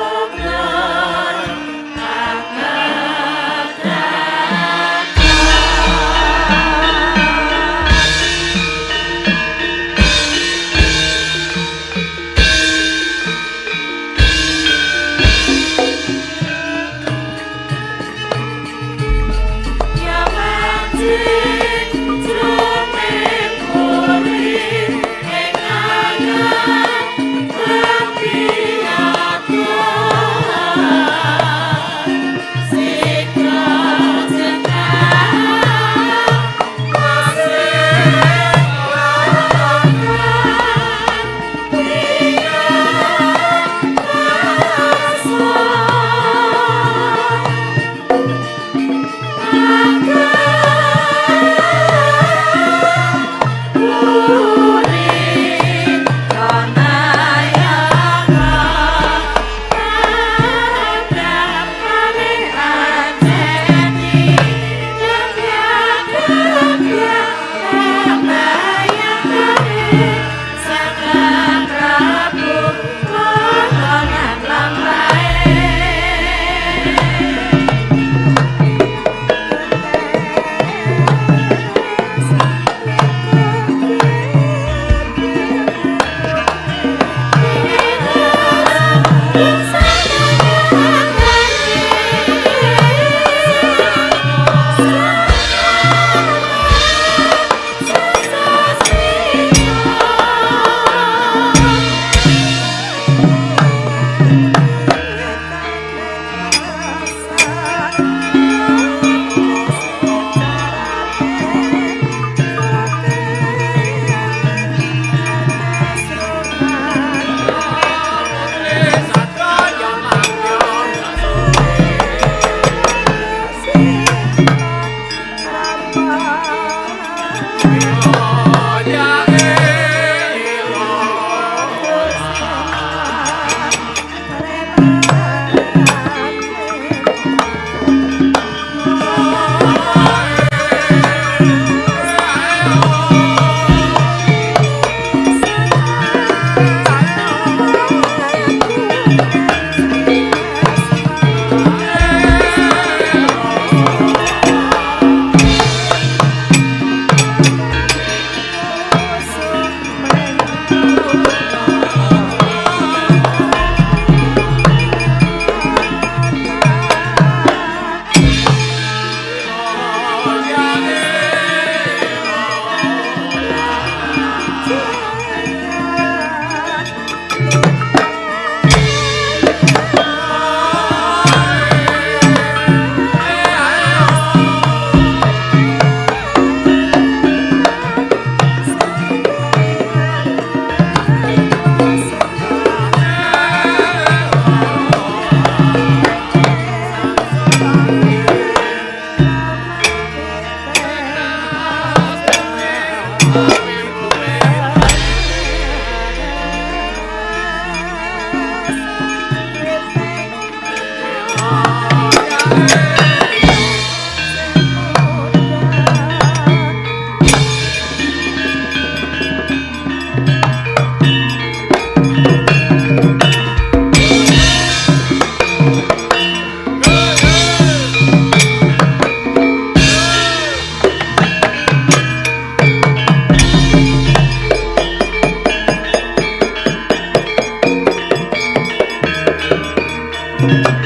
Speaker 1: Thank you.